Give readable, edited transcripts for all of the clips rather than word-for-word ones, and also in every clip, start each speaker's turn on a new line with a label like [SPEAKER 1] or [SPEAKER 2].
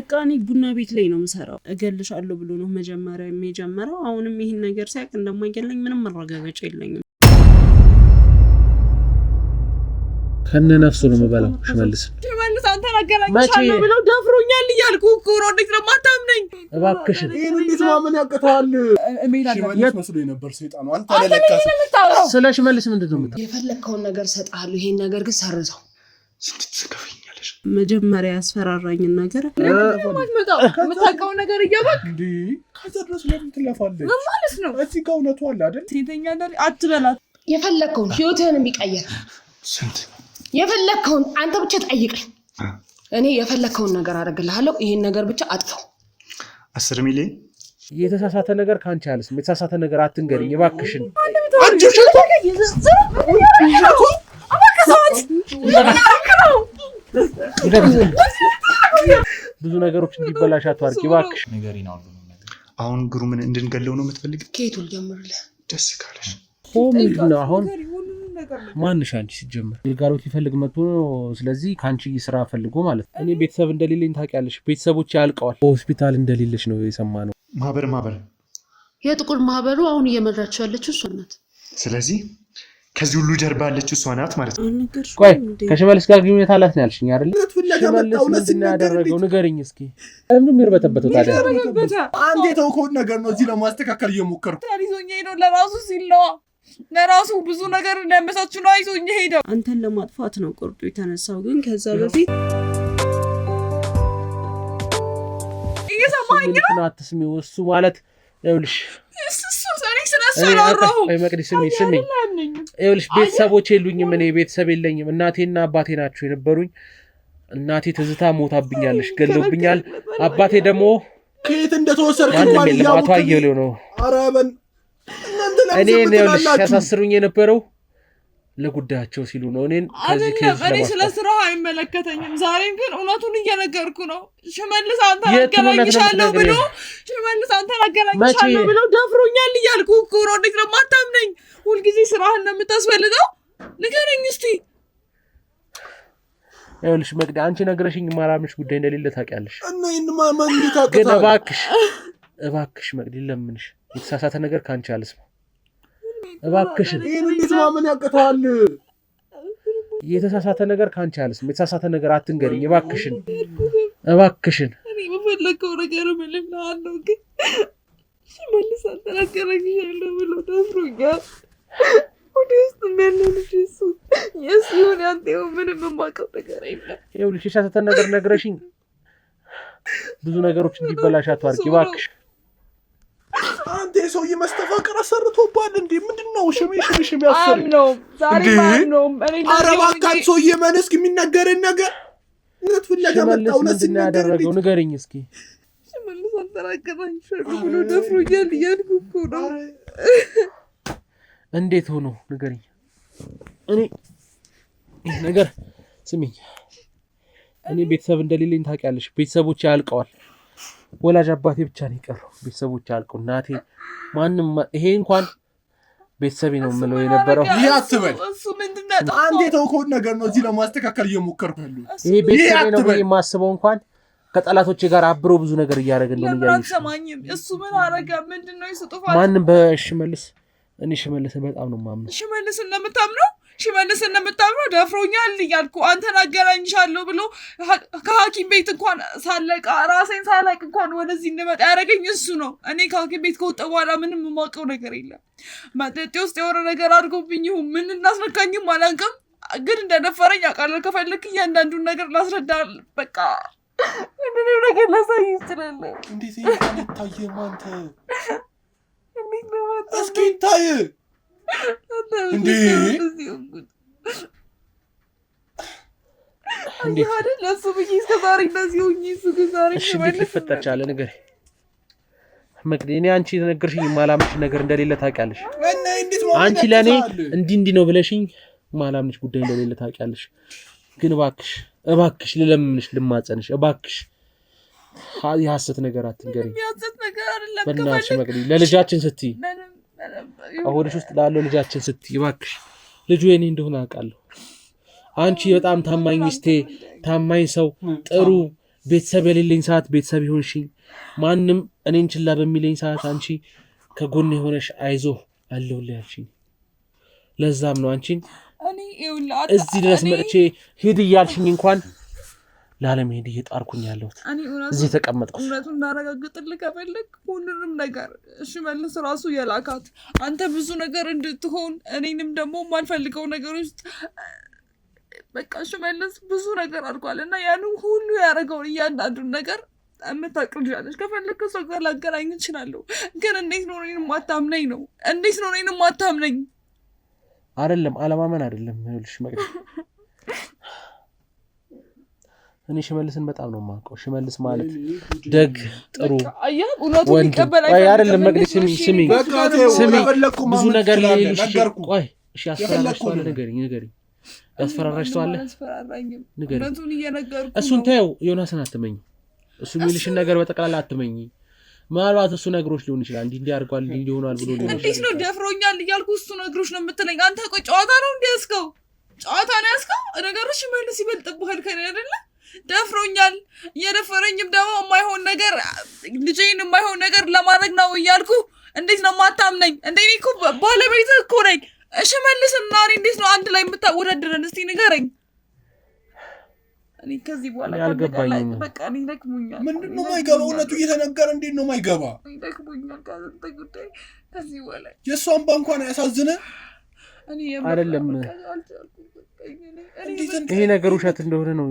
[SPEAKER 1] በቃ እኔ ቡና ቤት ላይ ነው የምሰራው። እገልሻለሁ ብሎ ነው መጀመሪያ የሚጀመረው። አሁንም ይህን ነገር ሲያውቅ እንደማይገለኝ ምንም መረጋገጫ የለኝም።
[SPEAKER 2] ከነ ነፍሱ ነው የምበላው። ሽመልስ
[SPEAKER 3] ሽመልስ አንተን አገናኝሻለሁ ብለው ደፍሮኛል እያልኩ እኮ ነው። እንዴት ነው የማታምነኝ?
[SPEAKER 2] እባክሽን
[SPEAKER 4] ይህን እንዴት ማመን ያቅተዋል?
[SPEAKER 5] ሽመልስ መስሎ ነበር ሰይጣኑ። አንተ ለለካስ
[SPEAKER 2] ስለ ሽመልስ ምንድን ነው የምታወራው?
[SPEAKER 6] የፈለግከውን ነገር እሰጥሃለሁ። ይሄን ነገር ግን ሰርዘው።
[SPEAKER 5] ስንት ትከፍይኛለሽ?
[SPEAKER 1] መጀመሪያ ያስፈራራኝን ነገር
[SPEAKER 3] የምታውቀው ነገር እያወቅህ
[SPEAKER 5] እንዴ ከዛ ድረስ ለምን ትለፋለች?
[SPEAKER 3] ምን ማለት ነው?
[SPEAKER 5] እዚህ ጋር እውነቱ አለ አይደል?
[SPEAKER 3] ሴተኛ አዳሪ አትበላት።
[SPEAKER 6] የፈለግከውን ህይወትህን የሚቀይር
[SPEAKER 5] ስንት
[SPEAKER 6] የፈለግከውን አንተ ብቻ ጠይቀኝ። እኔ የፈለግከውን ነገር አደርግልሃለሁ። ይሄን ነገር ብቻ አጥፈው።
[SPEAKER 7] 10 ሚሊዮን
[SPEAKER 2] የተሳሳተ ነገር ከአንቺ አልስም። የተሳሳተ ነገር አትንገሪኝ እባክሽን። ብዙ ነገሮች እንዲበላሽ አታድርጊ እባክሽ።
[SPEAKER 7] አሁን ግሩምን እንድንገለው ነው የምትፈልግ?
[SPEAKER 6] ከየቱ ልጀምርልህ?
[SPEAKER 7] ደስ ካለሽ
[SPEAKER 2] ምንድን ነው አሁን ማንሽ አንቺ ሲጀምር ግልጋሎት ሊፈልግ መጥቶ ነው። ስለዚህ ከአንቺ ስራ ፈልጎ ማለት ነው። እኔ ቤተሰብ እንደሌለኝ ታውቂያለሽ። ቤተሰቦች ያልቀዋል። ሆስፒታል እንደሌለሽ ነው የሰማነው።
[SPEAKER 7] ማህበር
[SPEAKER 8] የጥቁር ማህበሩ አሁን እየመራችው ያለችው እሷ ናት።
[SPEAKER 7] ስለዚህ ከዚህ ሁሉ ጀርባ ያለችው እሷ ናት ማለት ነው።
[SPEAKER 2] ቆይ ከሽመልስ ጋር ግንኙነት አላት ነው ያልሽኝ አይደል?
[SPEAKER 4] እውነት ፍለጋ መጣ።
[SPEAKER 2] ሽመልስ
[SPEAKER 4] እውነት
[SPEAKER 2] ምንድን ነው
[SPEAKER 4] ሲናገር
[SPEAKER 2] ያደረገው? ንገሪኝ እስኪ። ለምንድን ነው የሚርበተበተው ታዲያ?
[SPEAKER 4] አንድ የተውከውን ነገር ነው እዚህ ለማስተካከል እየሞከርኩ።
[SPEAKER 3] ይዞኝ ሄደው ለራሱ ሲል ነዋ። ለራሱ ብዙ ነገር እንዳያመቻች ነው ይዞኝ ሄደው።
[SPEAKER 1] አንተን ለማጥፋት ነው ቆርጦ የተነሳው። ግን ከዛ በፊት
[SPEAKER 3] እየሰማኸኝ ነው?
[SPEAKER 2] ሽመልስን አትስሚው። እሱ ማለት ይኸውልሽ፣
[SPEAKER 3] እሱ እኔ ስለ እሱ አላወራሁም።
[SPEAKER 2] ቆይ መቅዲ ስሚ ስሚ፣ ይኸውልሽ ቤተሰቦች የሉኝም። እኔ ቤተሰብ የለኝም። እናቴና አባቴ ናቸው የነበሩኝ። እናቴ ትዝታ ሞታብኛለች፣ ገለውብኛል። አባቴ ደግሞ
[SPEAKER 4] ከየት እንደተወሰድክ
[SPEAKER 2] ማንም
[SPEAKER 4] እንኳን
[SPEAKER 2] የለም። አቶ
[SPEAKER 4] እያወቅህ
[SPEAKER 2] አየሌው ነው።
[SPEAKER 4] ኧረ በል እናንተ ለምን
[SPEAKER 2] እኔ
[SPEAKER 4] ዝም
[SPEAKER 2] ይኸውልሽ
[SPEAKER 4] ትላላችሁ?
[SPEAKER 2] ሲያሳስሩኝ የነበረው ለጉዳያቸው ሲሉ ነው። እኔን ከዚህ
[SPEAKER 3] አይደለም
[SPEAKER 2] case
[SPEAKER 3] እኔ ስለ
[SPEAKER 2] ለማስጣት
[SPEAKER 3] ስራው አይመለከተኝም። ዛሬም ግን እውነቱን እየነገርኩ ነው። ሽመልስ አንተን
[SPEAKER 2] የቱን እውነት ነው
[SPEAKER 3] አገናኝሻለሁ ብሎ
[SPEAKER 2] የምትነግሪኝ?
[SPEAKER 3] ሽመልስ አንተን አገናኝሻለሁ
[SPEAKER 2] መቼ?
[SPEAKER 3] ብሎ ደፍሮኛል እያልኩ እኮ ነው። እንዴት ነው የማታምነኝ? ሁልጊዜ ስራህን ነው የምታስፈልገው። ንገረኝ እስቲ።
[SPEAKER 2] ይኸውልሽ መቅዲ፣ አንቺ ነግረሽኝ የማላምንሽ ጉዳይ እንደሌለ ታውቂያለሽ።
[SPEAKER 4] እና ይህን ማመን እንዴት
[SPEAKER 2] ግን
[SPEAKER 4] ያቅታል?
[SPEAKER 2] እባክሽ እባክሽ መቅዲ ለምንሽ፣ የተሳሳተ ነገር ከአንቺ አልስማ እባክሽን።
[SPEAKER 4] ይህን እንዴት ማመን ያቅተዋል?
[SPEAKER 2] የተሳሳተ ነገር ከአንቺ አልስማ። የተሳሳተ ነገር አትንገሪኝ እባክሽን፣ እባክሽን።
[SPEAKER 3] እኔ በፈለከው ነገር እምልልሃለሁ፣ ግን ሽመልስ አንተን አገናኝሻለሁ ብሎ ደፍሮኛል። ወደ ውስጥ ያለ ልጅ እሱ የእሱ ይሁን ያንተ ይሁን ምንም የማውቀው ነገር የለም።
[SPEAKER 2] ይኸውልሽ የተሳሳተ ነገር ነግረሽኝ ብዙ ነገሮች እንዲበላሽ አታድርጊ እባክሽ።
[SPEAKER 4] አንተ የሰውዬ መስተፋቅር አሰርቶብሃል እንዴ? ምንድን ነው ሽሜ ሽሜ ሽሜ ያሰር
[SPEAKER 3] አያምነውም፣ ዛሬም
[SPEAKER 4] እንዴ?
[SPEAKER 3] አያምነውም። እኔ
[SPEAKER 4] ኧረ
[SPEAKER 3] እንደዚህ
[SPEAKER 4] እባክህ
[SPEAKER 3] ሆኜ
[SPEAKER 4] ሰውዬ መን እስኪ የሚናገርን ነገር እውነት ፍለጋ መጣ።
[SPEAKER 2] ሽመልስ
[SPEAKER 4] እውነት
[SPEAKER 2] ምንድን ነው
[SPEAKER 4] ሲናገር
[SPEAKER 2] ያደረገው?
[SPEAKER 4] እንዴት
[SPEAKER 2] ንገሪኝ እስኪ።
[SPEAKER 3] ሽመልስ አንተን አገናኝሻለሁ ብሎ ደፍሮኛል እያልኩ እኮ ነው።
[SPEAKER 2] እንዴት ሆኖ ንገሪኝ። እኔ ይህ ነገር ስሚኝ፣ እኔ ቤተሰብ እንደሌለኝ ታውቂያለሽ። ቤተሰቦች ያልቀዋል። ወላጅ አባቴ ብቻ ነው የቀረው። ቤተሰቦች ያልቀው፣ እናቴ፣ ማንም ይሄ እንኳን ቤተሰቤ ነው የምለው የነበረው።
[SPEAKER 4] ይህ አትበል።
[SPEAKER 3] እሱ ምንድን ነው ያጠፋው?
[SPEAKER 4] አንድ የተውከውን ነገር ነው እዚህ ለማስተካከል እየሞከርኩ ያለሁት።
[SPEAKER 2] ይሄ ቤተሰቤ ነው
[SPEAKER 4] አትበል።
[SPEAKER 2] ብዬ የማስበው እንኳን ከጠላቶቼ ጋር አብሮ ብዙ ነገር እያደረገ እንደሆነ
[SPEAKER 3] ለምን
[SPEAKER 2] እያየሽ ነው።
[SPEAKER 3] አትሰማኝም? እሱ ምን አረገ? ምንድን ነው የሱ ጥፋት?
[SPEAKER 2] ማንም በሽመልስ እኔ ሽመልስን በጣም ነው የማምነው።
[SPEAKER 3] ሽመልስ እንደምታምነው ሽመልስ እንደምታምነው ደፍሮኛል እያልኩ አንተን አገናኝሻለሁ ብሎ ከሐኪም ቤት እንኳን ሳለቃ ራሴን ሳላቅ እንኳን ወደዚህ እንድመጣ ያደረገኝ እሱ ነው። እኔ ከሐኪም ቤት ከወጣ በኋላ ምንም የማውቀው ነገር የለም። መጠጤ ውስጥ የሆነ ነገር አድርጎብኝ ይሁን ምን እንዳስነካኝም አላውቅም፣ ግን እንደደፈረኝ አውቃለሁ። ከፈለክ እያንዳንዱን ነገር ላስረዳ፣ በቃ ምንም ነገር ላሳይ ይችላለሁ።
[SPEAKER 4] እንዴት ይሄ አይታይም? አንተ
[SPEAKER 3] እንዴት ነው የማታምነው?
[SPEAKER 4] እስኪ ይታይ እንዴ?
[SPEAKER 2] እንዴት
[SPEAKER 3] አይደል እሱ ብዬ እስከ ዛሬ እንደዚህ ሆኜ እሱ ግን ዛሬ
[SPEAKER 2] እሺ፣ እንዴት ሊፈጠር ቻለ? ንገሪኝ መቅዲ። እኔ አንቺ የነገርሽኝ የማላምንሽ ነገር እንደሌለ ታውቂያለሽ።
[SPEAKER 4] እና እንዴት ማመን
[SPEAKER 2] አንቺ ለእኔ
[SPEAKER 4] ያቅታል?
[SPEAKER 2] እንዲህ እንዲህ ነው ብለሽኝ ማላምንሽ ጉዳይ እንደሌለ ታውቂያለሽ። ግን እባክሽ እባክሽ ልለምንሽ፣ ልማጸንሽ፣ እባክሽ የሐሰት ነገር አትንገሪኝ።
[SPEAKER 3] የሚያዘት ነገር አይደለም።
[SPEAKER 2] በእናትሽ
[SPEAKER 3] ከፈለክ
[SPEAKER 2] መቅዲ፣ ለልጃችን ስትይ፣
[SPEAKER 3] ምንም ምንም
[SPEAKER 2] ሆድሽ ውስጥ ላለው ልጃችን ስትይ እባክሽ። ልጁ የኔ እንደሆነ አውቃለሁ። አንቺ በጣም ታማኝ ሚስቴ፣ ታማኝ ሰው፣ ጥሩ ቤተሰብ የሌለኝ ሰዓት ቤተሰብ ይሆንሽኝ፣ ማንም እኔን ችላ በሚለኝ ሰዓት አንቺ ከጎን የሆነሽ አይዞህ አለሁልህ ያልሽኝ። ለዛም ነው አንቺን እዚህ ድረስ መጥቼ ሂድ እያልሽኝ እንኳን ላለመሄድ እየጣርኩኝ ያለሁት እዚህ የተቀመጥኩት።
[SPEAKER 3] እውነቱን እንዳረጋግጥልህ ከፈለግ ሁሉንም ነገር ሽመልስ ራሱ የላካት አንተ ብዙ ነገር እንድትሆን እኔንም ደግሞ የማልፈልገው ነገር ውስጥ በቃ ሽመልስ ብዙ ነገር አድርጓል እና ያንን ሁሉ ያደረገውን እያንዳንዱን ነገር የምታውቅ ልጅ አለች። ከፈለግ ከእሷ ጋር ላገናኝ እችላለሁ። ግን እንዴት ነው እኔን የማታምነኝ ነው? እንዴት ነው እኔን የማታምነኝ?
[SPEAKER 2] አይደለም አለማመን አይደለም። ይኸውልሽ መቅዲ፣ እኔ ሽመልስን በጣም ነው የማውቀው። ሽመልስ ማለት ደግ ጥሩ ወንድ አይደለም። መቅዲ ስሚ ስሚ ስሚ፣ ብዙ ነገር ሊልሽ ቆይ፣ እሺ ያስፈራራሽ ሰው አለ? ንገሪኝ ንገሪኝ፣ ያስፈራራሽ ሰው አለ? ንገሪኝ። እሱን ተይው፣ ዮናስን አትመኝ። እሱ የሚልሽን ነገር በጠቅላላ አትመኝ። ምናልባት እሱ ነግሮች ሊሆን ይችላል። እንዲህ እንዲህ አድርጓል እንዲህ እንዲህ ሆኗል ብሎ ሊሆን
[SPEAKER 3] እንዴት
[SPEAKER 2] ይችላል።
[SPEAKER 3] ነው ደፍሮኛል እያልኩ እሱ ነግሮች ነው የምትለኝ? አንተ ቆይ ጨዋታ ነው እንዲህ ያዝከው? ጨዋታ ነው ያዝከው? ነገሩ ሽመልስ ይበልጥብሃል ከኔ አይደለ? ደፍሮኛል፣ እየደፈረኝም ደግሞ የማይሆን ነገር ልጄን የማይሆን ነገር ለማድረግ ነው እያልኩ እንዴት ነው የማታምነኝ? እንደ እኔ እኮ ባለቤትህ እኮ ነኝ። ሽመልስ እና እኔ እንዴት ነው አንድ ላይ የምታወዳድረን? እስቲ ንገረኝ። እኔ ከዚህ በኋላ
[SPEAKER 2] አልገባኝም።
[SPEAKER 3] በቃ እኔ ደክሞኛል።
[SPEAKER 5] ምንድን ነው ማይገባ? እውነቱ እየተነገረ እንዴት ነው ማይገባ?
[SPEAKER 3] ደክሞኛል ከአንተ ጉዳይ ከዚህ በኋላ
[SPEAKER 5] የእሷ እንባ እንኳን አያሳዝነ
[SPEAKER 2] አይደለም ይሄ ነገር ውሸት እንደሆነ ነው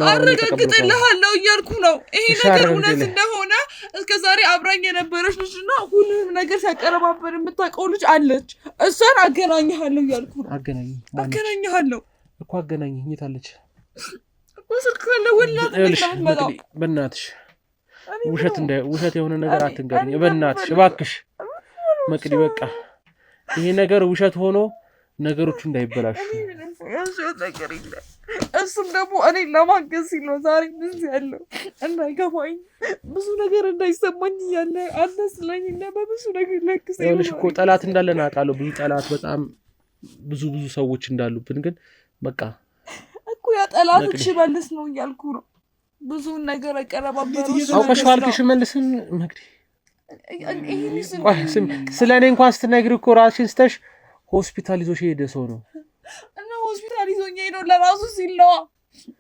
[SPEAKER 3] አረጋግጥልሃለሁ እያልኩ ነው። ይሄ ነገር እውነት እንደሆነ እስከ ዛሬ አብራኝ የነበረች ልጅ እና ሁሉንም ነገር ሲያቀረባበር የምታውቀው ልጅ አለች። እሷን አገናኝሃለሁ እያልኩ ነው። አገናኝሃለሁ
[SPEAKER 2] እኮ አገናኝኝ። የት አለች?
[SPEAKER 3] ስልክ ከለወላት የምትመጣው
[SPEAKER 2] በእናትሽ ውሸት የሆነ ነገር አትንገሪኝ። በእናትሽ እባክሽ መቅዲ፣ በቃ ይሄ ነገር ውሸት ሆኖ ነገሮቹ እንዳይበላሹ።
[SPEAKER 3] ነገር የለም። እሱም ደግሞ እኔ ለማገዝ ሲል ነው ዛሬ እዚህ ያለው፣ እንዳይገባኝ ብዙ ነገር እንዳይሰማኝ እያለ አንተ ስለኝ እና በብዙ ነገር ለግሰኝ።
[SPEAKER 2] ይኸውልሽ እኮ ጠላት እንዳለን አውቃለሁ። ብዙ ጠላት፣ በጣም ብዙ ብዙ ሰዎች እንዳሉብን፣ ግን በቃ
[SPEAKER 3] እኮ ያ ጠላት ሽመልስ ነው እያልኩ ነው። ብዙውን ነገር አቀረባበሩ
[SPEAKER 2] አውቀሽዋል። ሽመልስን መቅዲ፣ ስለ እኔ እንኳን ስትነግሪ እኮ ራስሽን ስተሽ ሆስፒታል ይዞሽ የሄደ ሰው ነው
[SPEAKER 3] እና ሆስፒታል ይዞኝ ሄደው ለራሱ ሲል ነዋ።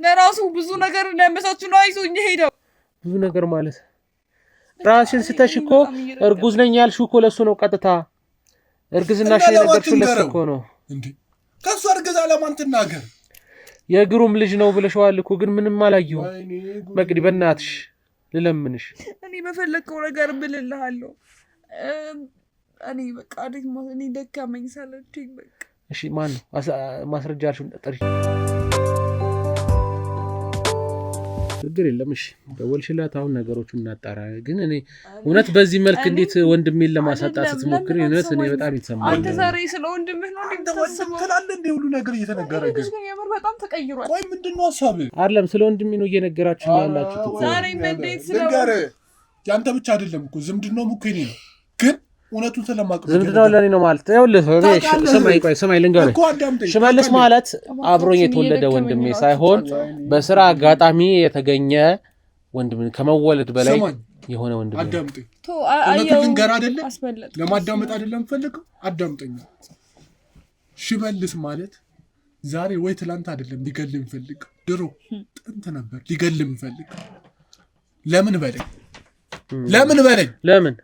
[SPEAKER 3] ለራሱ ብዙ ነገር እንዳያመቻቹ ነዋ ይዞኝ ሄደው።
[SPEAKER 2] ብዙ ነገር ማለት ራስሽን ስተሽ እኮ እርጉዝ ነኝ ያልሽው እኮ ለእሱ ነው። ቀጥታ እርግዝናሽን የነገርሽው ለእሱ እኮ ነው።
[SPEAKER 5] ከእሱ እርግዛ ለማን ትናገር?
[SPEAKER 2] የግሩም ልጅ ነው ብለሽዋል እኮ ግን ምንም አላየሁም። መቅዲ በእናትሽ ልለምንሽ።
[SPEAKER 3] እኔ በፈለግከው ነገር ብልልሃለሁ። እኔ በቃ እኔ ደካመኝ ሰለቸኝ። በቃ
[SPEAKER 2] እሺ፣ ማን ነው ማስረጃ ያልሽውን ጥሪ። ችግር የለም። እሺ ደወልሽላት፣ አሁን ነገሮቹን እናጣራ። ግን እኔ እውነት በዚህ መልክ እንዴት ወንድሜን ለማሳጣት ስትሞክሪ እውነት እኔ በጣም የተሰማኝ።
[SPEAKER 3] አንተ ዛሬ ስለ ወንድምህ ነው እንዴ
[SPEAKER 5] ወንድም ትላለህ እንዴ? ሁሉ ነገር እየተነገረ ግን
[SPEAKER 3] የምር በጣም ተቀይሯል።
[SPEAKER 5] ቆይ ምንድን ነው ሀሳብህ?
[SPEAKER 2] አይደለም ስለ ወንድሜ ነው እየነገራችሁ ያላችሁት እኮ።
[SPEAKER 3] ዛሬም እንዴት ስለ
[SPEAKER 5] ልንገርህ፣ ያንተ ብቻ አይደለም እኮ ዝምድናውም እኮ የእኔ ነው። ግን እውነቱን ስለማውቅ
[SPEAKER 2] ዝምድናው ለእኔ ነው ማለት ይኸውልህ፣ ስማኝ፣ ቆይ ስማኝ ልንገርህ። ሽመልስ ማለት አብሮኝ የተወለደ ወንድሜ ሳይሆን በስራ አጋጣሚ የተገኘ ወንድሜ፣ ከመወለድ በላይ የሆነ ወንድሜ።
[SPEAKER 5] አዳምጠኝ፣ እውነቱን ልንገርህ አይደለ? ለማዳመጥ አይደለም ፈልገው፣ አዳምጠኝ። ሽመልስ ማለት ዛሬ ወይ ትላንት አይደለም ሊገል የሚፈልገው፣ ድሮ ጥንት ነበር ሊገል የሚፈልገው። ለምን በለኝ፣ ለምን በለኝ፣
[SPEAKER 2] ለምን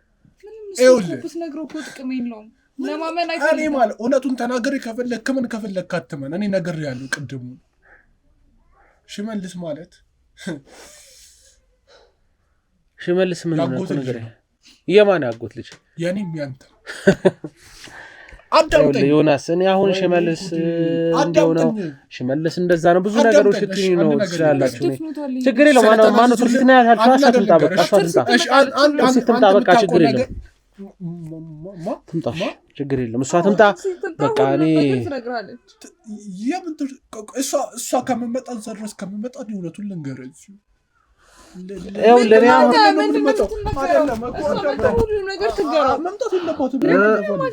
[SPEAKER 3] ብትነግረው እኮ ጥቅም የለውም። ለማመን አይፈልግም።
[SPEAKER 5] እኔ ማለት እውነቱን ተናገሬ ከፈለክ ምን ከፈለክ አትመን። እኔ ነግሬሃለሁ ቅድሙ። ሽመልስ ማለት
[SPEAKER 2] ሽመልስ ምን ሆነ እኮ ንገረኝ። የማን አጎት ልጅ?
[SPEAKER 5] የኔም ያንተ። አዳምጠኝ
[SPEAKER 2] ዮናስ። እኔ አሁን ሽመልስ እንደው ነው ሽመልስ እንደዛ ነው ብዙ ነገሮች ስትሉኝ ነው ትችላላችሁ። ችግር የለውም። ማነው ትርሲት ነው ያልሽው? እሷ ትምጣ በቃ፣ እሷ ትምጣ፣ ትርሲት ትምጣ በቃ፣ ችግር የለውም። ትምጣ፣ ችግር የለም። እሷ ትምጣ በቃ። እኔ
[SPEAKER 5] እሷ ከምመጣ እዛ ድረስ ከምመጣ እውነቱን ልንገርህ
[SPEAKER 3] ሁሉም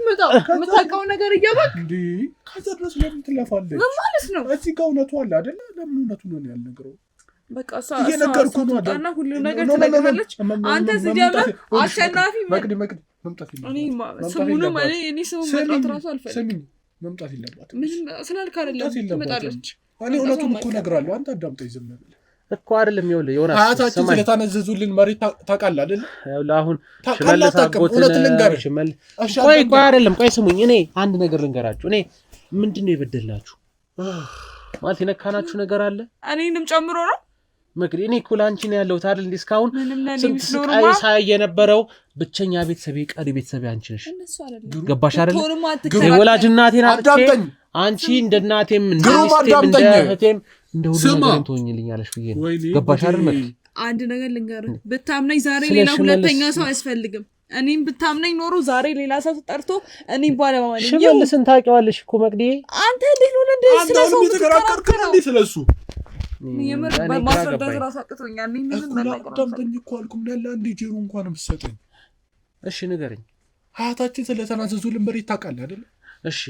[SPEAKER 3] ነገር ነገር እያወቅህ
[SPEAKER 5] ከዛ ድረስ ለምን ትለፋለች
[SPEAKER 3] ማለት ነው?
[SPEAKER 5] እዚህ ጋር እውነቱ አለ አይደለ? ለምን እውነቱ ነው ያልነግረው?
[SPEAKER 3] በቃ እሷ
[SPEAKER 5] እየነገርኩህ ነው።
[SPEAKER 3] ትምጣና ሁሉ ነገር ትነግርሃለች። አንተ ሲጀምር አሸናፊ
[SPEAKER 5] መቅዲ መቅዲ መምጣት የለባትም።
[SPEAKER 3] ስሙንም እኔ ስሙን መጥራት እራሱ አልፈልግም።
[SPEAKER 5] ስሚኝ፣ መምጣት የለባትም።
[SPEAKER 3] ምንም ስላልክ አይደለም ትመጣለች።
[SPEAKER 5] እኔ እውነቱን እኮ እነግርሃለሁ። አንተ አዳምጠኝ ዝም ብለህ
[SPEAKER 2] እኮ አይደለም። ይኸውልህ ዮናስ
[SPEAKER 5] አያታችን ስለታነዘዙልን መሬት ታውቃለህ አይደለ?
[SPEAKER 2] ይኸውልህ አሁን ሽመልስ አጎት ነው ሽመልስ። ቆይ ቆይ አይደለም፣ ቆይ ስሙኝ። እኔ አንድ ነገር ልንገራችሁ። እኔ ምንድን ነው የበደልናችሁ ማለት የነካናችሁ ነገር አለ?
[SPEAKER 3] እኔንም ጨምሮ ነው
[SPEAKER 2] መቅዲ። እኔ እኮ ለአንቺ ነው ያለሁት አይደል? እንዴ እስካሁን ስንት ስቃይ ሳይ የነበረው ብቸኛ ቤተሰቤ ቀሪ ቤተሰቤ አንቺ ነሽ። ገባሽ አይደል? የወላጅ እናቴን አጥቼ አንቺ እንደ እናቴም እንደ ሚስቴም እንደ እህቴም እንደ ሁሉ ነገር ትሆኝልኛለሽ ብዬ ነው። ገባሽ አይደል? መቅዲ
[SPEAKER 3] አንድ ነገር ልንገርህ፣ ብታምነኝ ዛሬ ሌላ ሁለተኛ ሰው አያስፈልግም። እኔም ብታምነኝ ኖሮ ዛሬ ሌላ ሰው ተጠርቶ እኔም ባለማመን
[SPEAKER 2] ሽመልስን ታውቂዋለሽ እኮ መቅዲ።
[SPEAKER 3] አንተ እንዴት ነው እንደዚህ ስለ ሰው
[SPEAKER 5] የምትከራከርከው? እንዴ ስለሱ
[SPEAKER 3] የምር ማስረዳት እራሱ አቅቶኛል። እኔ ምንም መናገር
[SPEAKER 5] አዳምጠኝ እኮ አልኩህ። ምን ያለ አንዴ ጀሩ እንኳን የምትሰጠኝ።
[SPEAKER 2] እሺ ንገረኝ።
[SPEAKER 5] አያታችን ስለተናዘዙልን መሬት ታውቃለህ አይደለ?
[SPEAKER 2] እሺ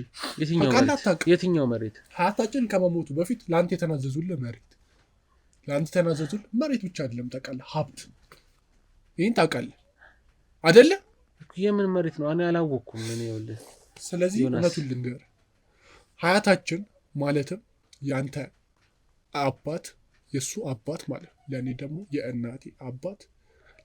[SPEAKER 2] የትኛው መሬት? የትኛው መሬት?
[SPEAKER 5] አያታችን ከመሞቱ በፊት ለአንተ የተናዘዙልህ መሬት፣ ለአንተ የተናዘዙልህ መሬት ብቻ አይደለም ታውቃለህ፣ ሀብት። ይሄን ታውቃለህ አይደለ?
[SPEAKER 2] የምን መሬት ነው? እኔ አላወቅኩም። እኔ ይኸውልህ፣
[SPEAKER 5] ስለዚህ እውነቱን ልንገርህ፣ አያታችን ማለትም ያንተ አባት የእሱ አባት ማለት ለእኔ ደግሞ የእናቴ አባት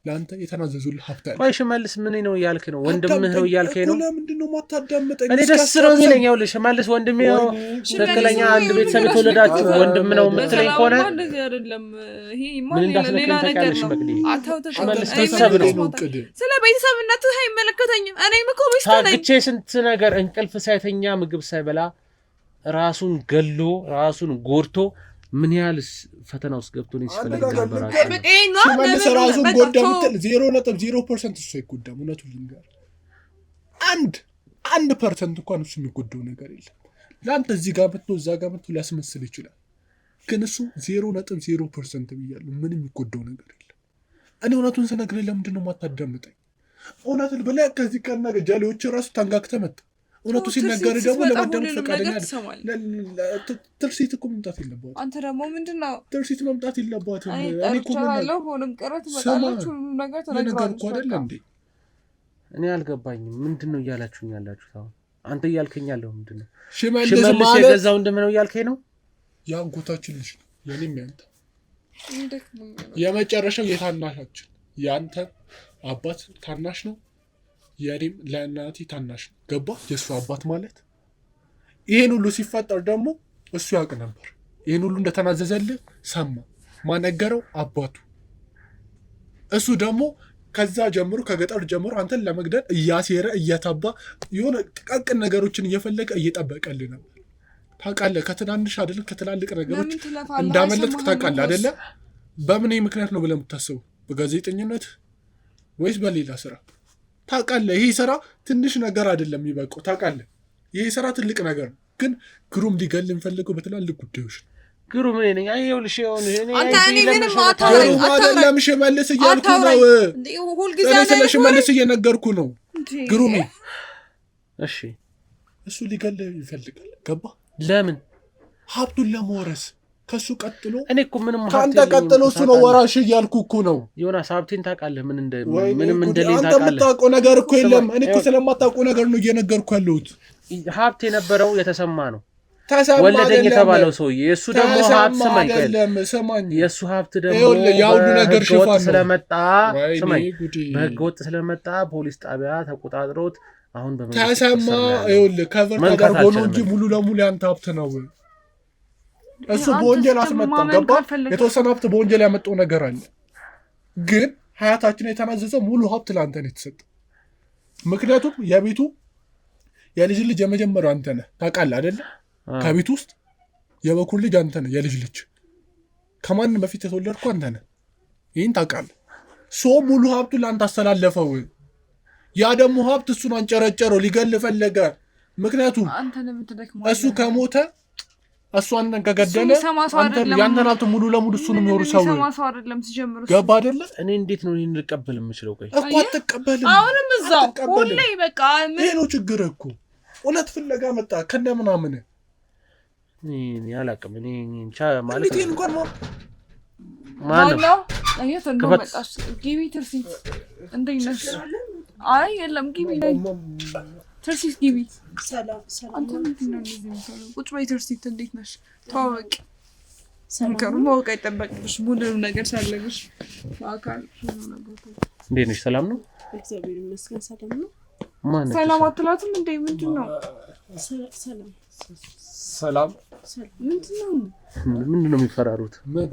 [SPEAKER 5] ለአንተ የተናዘዙልህ ሀብት አለ።
[SPEAKER 2] ቆይ ሽመልስ ምን ነው እያልክ ነው? ወንድምህ ነው እያልከኝ ነው?
[SPEAKER 5] ለምንድን ነው የማታዳምጠኝ?
[SPEAKER 2] እኔ ደስ ነው የሚለኝ። ይኸውልህ ሽመልስ ወንድሜ ነው፣ ትክክለኛ አንድ ቤተሰብ የተወለዳችሁ ወንድም ነው የምትለኝ ከሆነ ምን እንዳስነካኝ ታውቂያለሽ መቅዲ። ሽመልስ ቤተሰብ ነው።
[SPEAKER 3] ስለ ቤተሰብነትህ አይመለከተኝም። እኔም እኮ ሚስት ነኝ።
[SPEAKER 2] ታግቼ ስንት ነገር እንቅልፍ ሳይተኛ ምግብ ሳይበላ ራሱን ገሎ ራሱን ጎድቶ ምን ያህል ፈተና ውስጥ ገብቶ ነው ሲፈልግ ነበር።
[SPEAKER 5] ሽመልስ ራሱን ጎዳ ብትል 0.0% እሱ አይጎዳም። እውነቱን ልንገርህ 1% እንኳን እሱ የሚጎዳው ነገር የለም። ለአንተ እዚህ ጋር መጥቶ እዛ ጋር መጥቶ ሊያስመስል ይችላል፣ ግን እሱ 0.0% ብያለሁ። ምንም የሚጎዳው ነገር የለም። እኔ እውነቱን ስነግርህ ለምንድን ነው የማታዳምጠኝ? እውነቱን ብለህ ከዚህ ቀን ነገ ጃሌዎች ራሱ ታንጋግተህ መጣ። እውነቱ ሲነገር ደግሞ ለማዳመጥ ፈቃደኛ ትርሲት እኮ መምጣት የለባትም።
[SPEAKER 3] አንተ ደግሞ ምንድን ነው
[SPEAKER 5] ትርሲት መምጣት የለባትም።
[SPEAKER 3] እኔ ጠርቻለሁ። ሆኖም ቀረ ትመጣለች፣ ሁሉም ነገር
[SPEAKER 5] ትነግረዋለች። አይደለ እንዴ?
[SPEAKER 2] እኔ አልገባኝም። ምንድን ነው እያላችሁኝ ያላችሁት? አሁን አንተ እያልከኝ ያለው ምንድን ነው?
[SPEAKER 5] ሽመልስ
[SPEAKER 2] ሽመልስ የገዛ ወንድም ነው እያልከኝ ነው?
[SPEAKER 5] የአጎታችን ልጅ ነው፣ የኔም ያንተ የመጨረሻው የታናሻችን የአንተ አባት ታናሽ ነው፣ የኔም ለእናቴ ታናሽ ነው። ገባ? የእሱ አባት ማለት ይሄን ሁሉ ሲፈጠር ደግሞ እሱ ያውቅ ነበር። ይሄን ሁሉ እንደተናዘዘልህ ሰማ። ማነገረው? አባቱ። እሱ ደግሞ ከዛ ጀምሮ ከገጠር ጀምሮ አንተን ለመግደል እያሴረ እያታባ የሆነ ጥቃቅን ነገሮችን እየፈለገ እየጠበቀልህ ነበር። ታውቃለህ፣ ከትናንሽ አይደለም ከትላልቅ ነገሮች እንዳመለጥክ ታውቃለህ አይደለ? በምን ምክንያት ነው ብለህ የምታስበው? በጋዜጠኝነት ወይስ በሌላ ስራ? ታውቃለህ፣ ይሄ ስራ ትንሽ ነገር አይደለም የሚበቃው። ታውቃለህ፣ ይሄ ስራ ትልቅ ነገር ነው። ግን ግሩም ሊገል የሚፈልገው በትላልቅ ጉዳዮች ነው።
[SPEAKER 2] ግሩም እኔ ነኝ። አይ ይኸውልሽ፣ ይኸውልሽ እኔ
[SPEAKER 3] አንተ እኔ ምንም አታውራኝ፣
[SPEAKER 5] ግሩም አይደለም ሽመልስ እያልኩ ነው።
[SPEAKER 3] ሁልጊዜ
[SPEAKER 5] እኔ ስለ ሽመልስ እየነገርኩ ነው። ግሩሜ
[SPEAKER 2] እሺ፣
[SPEAKER 5] እሱ ሊገል ይፈልጋል። ገባ?
[SPEAKER 2] ለምን?
[SPEAKER 5] ሀብቱን ለመውረስ ከሱ ቀጥሎ
[SPEAKER 2] እኔ እኮ ምንም ሀብት
[SPEAKER 5] ከአንተ ቀጥሎ እሱ ነው ወራሽ እያልኩ እኮ ነው።
[SPEAKER 2] ዮናስ ሀብቴን ታውቃለህ፣ ምን እንደ ምንም እንደሌለ
[SPEAKER 5] አንተ
[SPEAKER 2] ታውቃለህ።
[SPEAKER 5] የምታውቀው ነገር እኮ የለም። እኔ እኮ ስለማታውቀው ነገር ነው እየነገርኩ ያለሁት።
[SPEAKER 2] ሀብት የነበረው የተሰማ ነው
[SPEAKER 5] ተሰማ
[SPEAKER 2] ወለደኝ የተባለው ሰውዬ የእሱ ደግሞ ሀብት ስማኝ፣
[SPEAKER 5] አይደለም ስማኝ፣
[SPEAKER 2] የእሱ ሀብት ደግሞ
[SPEAKER 5] ይኸውልህ ያ ሁሉ ነገር
[SPEAKER 2] በህገ ወጥ
[SPEAKER 5] ሽፋን ነው።
[SPEAKER 2] ስለመጣ
[SPEAKER 5] ወይኔ
[SPEAKER 2] ስማኝ፣
[SPEAKER 5] ጉዴ።
[SPEAKER 2] በህገ ወጥ ስለመጣ ፖሊስ ጣቢያ ተቆጣጥሮት አሁን በመንግስት
[SPEAKER 5] ተሰማ
[SPEAKER 2] ቁጥጥር ስር ነው ያለው።
[SPEAKER 5] ይኸውልህ cover
[SPEAKER 2] መንካት
[SPEAKER 5] ተደርጎ ነው
[SPEAKER 2] አልችልም
[SPEAKER 5] እንጂ ሙሉ ለሙሉ ያንተ ሀብት ነው። እሱ
[SPEAKER 3] አንተ
[SPEAKER 5] በወንጀል
[SPEAKER 3] ስትል
[SPEAKER 5] አስመጣው።
[SPEAKER 3] ማመን
[SPEAKER 5] ገባ?
[SPEAKER 3] ካልፈለግህ
[SPEAKER 5] የተወሰነ ሀብት በወንጀል ያመጣው ነገር አለ። ግን ሀያታችን የተናዘዘው ሙሉ ሀብት ለአንተ ነው የተሰጠው። ምክንያቱም የቤቱ የልጅ ልጅ የመጀመሪያው አንተ ነህ። ታውቃለህ አይደለ? ከቤቱ ውስጥ የበኩር ልጅ አንተ ነህ። የልጅ ልጅ ከማንም በፊት የተወለድኩ አንተ ነህ። ይህን ታውቃለህ። So ሙሉ ሀብቱን ለአንተ አስተላለፈው። ያ ደግሞ ሀብት እሱን አንጨረጨረው፣ ሊገል ፈለገ። ምክንያቱም
[SPEAKER 3] አንተ ለምን
[SPEAKER 5] እሱ ከሞተ እሱ አንተን ከገደለ
[SPEAKER 3] እሱ የሚሰማ ሰው አይደለም።
[SPEAKER 5] ያንተን ሀብት ሙሉ ለሙሉ እሱ ነው የሚወርሰው።
[SPEAKER 3] የሚሰማ ሰው አይደለም ሲጀምር እሱ።
[SPEAKER 5] ገባ አይደለ?
[SPEAKER 2] እኔ እንዴት ነው እኔን ልቀበል የምችለው? ቆይ
[SPEAKER 5] እኮ አትቀበልም።
[SPEAKER 3] አሁንም እዛው
[SPEAKER 5] አትቀበልም።
[SPEAKER 3] ሁሌ በቃ ምን
[SPEAKER 5] ይሄ ነው ችግር እኮ። እውነት ፍለጋ መጣ ከነ ምናምን
[SPEAKER 2] እኔ አላውቅም። እኔ እንጃ ማለት
[SPEAKER 5] እንዴት ይሄን እንኳን
[SPEAKER 2] ማን ነው?
[SPEAKER 3] የት እንደው
[SPEAKER 2] ክፈት።
[SPEAKER 3] መጣሽ? ግቢ ትርሲት፣ እንዴት ነሽ? አይ የለም፣ ግቢ ትርሲት፣ ግቢ።
[SPEAKER 1] ሰላም ሰላም።
[SPEAKER 3] አንተ ምንድን ነው እንደዚህ የምትሆነው? ቁጭ በይ ትርሲት፣ እንዴት ነሽ? ተዋወቂ።
[SPEAKER 1] ሰላም
[SPEAKER 3] ነገሩ
[SPEAKER 1] ነው?
[SPEAKER 3] ማወቅ አይጠበቅብሽም። ሁሉንም ነገር ሳለግሽ በአካል ሁሉ ነገር
[SPEAKER 2] እንዴት ነሽ? ሰላም ነው?
[SPEAKER 1] እግዚአብሔር ይመስገን ሰላም ነው።
[SPEAKER 2] ማን ነች?
[SPEAKER 3] ሰላም አትላትም እንዴ? ምንድን ነው
[SPEAKER 1] ሰላም
[SPEAKER 5] ሰላም
[SPEAKER 1] ሰላም።
[SPEAKER 3] ምንድን ነው?
[SPEAKER 2] ምንድን ነው የሚፈራሩት?
[SPEAKER 5] ምን?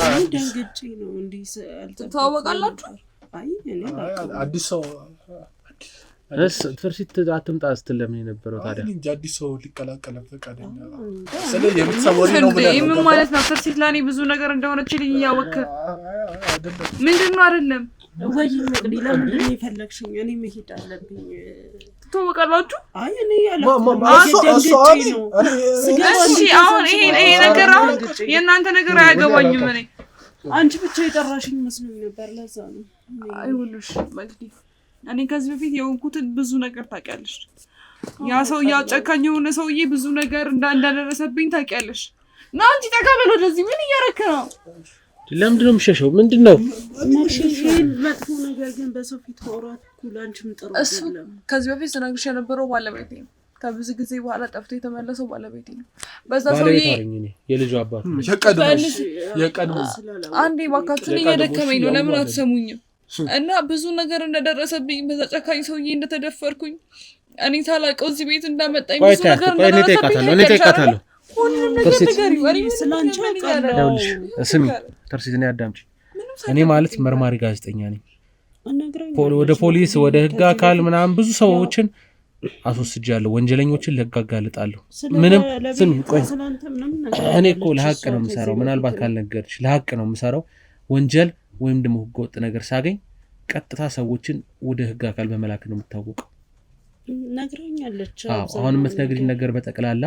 [SPEAKER 1] እኔ ደንግጬ ነው እንዲህ አልጠበቅኩም
[SPEAKER 3] ትተዋወቃላችሁ?
[SPEAKER 1] ነበር። አይ እኔ አላውቅም።
[SPEAKER 5] አዲስ ሰው
[SPEAKER 2] እስ ትርሲት አትምጣ ስትል ለምን የነበረው ታዲያ?
[SPEAKER 5] እኔ እንጃ፣ አዲስ ሰው ሊቀላቀለን ፈቃደኛ ስለ የቤተሰብ ወሬ ነው
[SPEAKER 3] እንዴ
[SPEAKER 5] ብለህ ነው
[SPEAKER 3] ምን
[SPEAKER 5] ገባህ?
[SPEAKER 3] ማለት ነው? ትርሲት ለእኔ ብዙ ነገር እንደሆነችልኝ እያወቅህ
[SPEAKER 5] አይደለም።
[SPEAKER 3] ምንድን ነው? አይደለም
[SPEAKER 1] ወይ መቅዲ፣ ለምንድን ነው የፈለግሽኝ? እኔ መሄድ አለብኝ።
[SPEAKER 3] ትተዋወቃላችሁ?
[SPEAKER 1] አይ እኔ
[SPEAKER 5] ማ-
[SPEAKER 1] አላውቅም።
[SPEAKER 5] ማ- እሷ-
[SPEAKER 1] ደንግጬ
[SPEAKER 5] እሷ እኔ-
[SPEAKER 1] ነው
[SPEAKER 5] እኔ-
[SPEAKER 1] ስገባ
[SPEAKER 3] እሺ
[SPEAKER 1] እንዲህ
[SPEAKER 3] አሁን ይሄ ይሄ ነገር አሁን
[SPEAKER 1] ደንግጬ ነው።
[SPEAKER 3] የእናንተ ነገር አያገባኝም። እኔ
[SPEAKER 1] አንቺ ብቻ የጠራሽኝ መስሎኝ ነበር። ለዛ ነው።
[SPEAKER 3] አይውልሽ መቅዲ፣ እኔ ከዚህ በፊት የሆንኩትን ብዙ ነገር ታውቂያለሽ። ያ ሰው ያ ጨካኝ የሆነ ሰውዬ ብዙ ነገር እንዳደረሰብኝ ታውቂያለሽ። ና አንቺ ጠጋ በል ወደዚህ። ምን እያረክ ነው?
[SPEAKER 2] ለምንድን ነው የምሸሸው? ምንድን ነው?
[SPEAKER 1] ይህን መጥፎ ነገር ግን በሰው ፊት ማውራት እኮ ለአንቺም ጥሩ
[SPEAKER 3] እሱ
[SPEAKER 1] አይደለም።
[SPEAKER 3] ከዚህ በፊት ስነግርሽ የነበረው ባለቤቴ ነው። ከብዙ ጊዜ በኋላ ጠፍቶ የተመለሰው ባለቤቴ ነው። በዛ ሰውዬ
[SPEAKER 2] ባለቤት አለኝ እኔ የልጁ አባት ነው።
[SPEAKER 5] የቀድሞ
[SPEAKER 3] መልስ
[SPEAKER 5] የቀድሞ
[SPEAKER 1] ስላላወቅኩ
[SPEAKER 3] አንዴ ባካችሁን
[SPEAKER 2] የቀድሞ
[SPEAKER 3] እየደከመኝ ነው።
[SPEAKER 2] እሱ
[SPEAKER 3] ለምን
[SPEAKER 2] ያው
[SPEAKER 3] አትሰሙኝም? እና ብዙ ነገር እንደደረሰብኝ በዛ ጨካኝ ሰውዬ እንደተደፈርኩኝ እኔ ሳላውቀው እዚህ ቤት እንዳመጣኝ
[SPEAKER 2] ቆይ
[SPEAKER 3] ብዙ
[SPEAKER 2] ተያት፣
[SPEAKER 3] ነገር
[SPEAKER 2] ቆይ እኔ
[SPEAKER 3] እንደደረሰብኝ
[SPEAKER 2] እጠይቃታለሁ፣ እኔ
[SPEAKER 3] ታውቂያለሽ አይደለ?
[SPEAKER 2] እጠይቃታለሁ።
[SPEAKER 3] ሁሉንም ነገር
[SPEAKER 2] ትርሲት፣
[SPEAKER 3] ንገሪው። እኔ ምንም
[SPEAKER 1] ስላንቺ
[SPEAKER 3] ነገር
[SPEAKER 1] አውቃለሁ።
[SPEAKER 2] ይኸውልሽ ስሚ ትርሲት፣ እኔ አዳምጪ።
[SPEAKER 3] ምንም
[SPEAKER 2] እኔ ማለት
[SPEAKER 3] ሳይደብቅኝ
[SPEAKER 2] መርማሪ ጋዜጠኛ ነኝ።
[SPEAKER 1] ነግራኛለች።
[SPEAKER 2] ወደ ፖሊስ ወደ ህግ
[SPEAKER 1] ከዚህ
[SPEAKER 2] አካል
[SPEAKER 1] በፊት
[SPEAKER 2] ምናምን ብዙ ሰዎችን አስወስጃለሁ። ወንጀለኞችን ለህግ አጋልጣለሁ።
[SPEAKER 1] ስለ
[SPEAKER 2] ምንም
[SPEAKER 1] ባለቤት
[SPEAKER 2] ስሚ ቆይ
[SPEAKER 1] ስላንተ ምንም
[SPEAKER 2] እኔ እኮ
[SPEAKER 1] ነግራኛለች።
[SPEAKER 2] ለሀቅ
[SPEAKER 1] እሷ
[SPEAKER 2] ነው
[SPEAKER 1] ከዚህ
[SPEAKER 2] የምሰራው። ምናልባት
[SPEAKER 1] በፊት
[SPEAKER 2] ካልነገርች ለሀቅ ነው የምሰራው። ወንጀል ወይም ደግሞ ህገወጥ ነገር ሳገኝ ቀጥታ ሰዎችን ወደ ህግ አካል በመላክ ነው የምታወቀው።
[SPEAKER 1] ነግራኛለች።
[SPEAKER 2] አዎ አሁን
[SPEAKER 1] አብዛኛውን
[SPEAKER 2] የምትነግሪኝ ነገር በጠቅላላ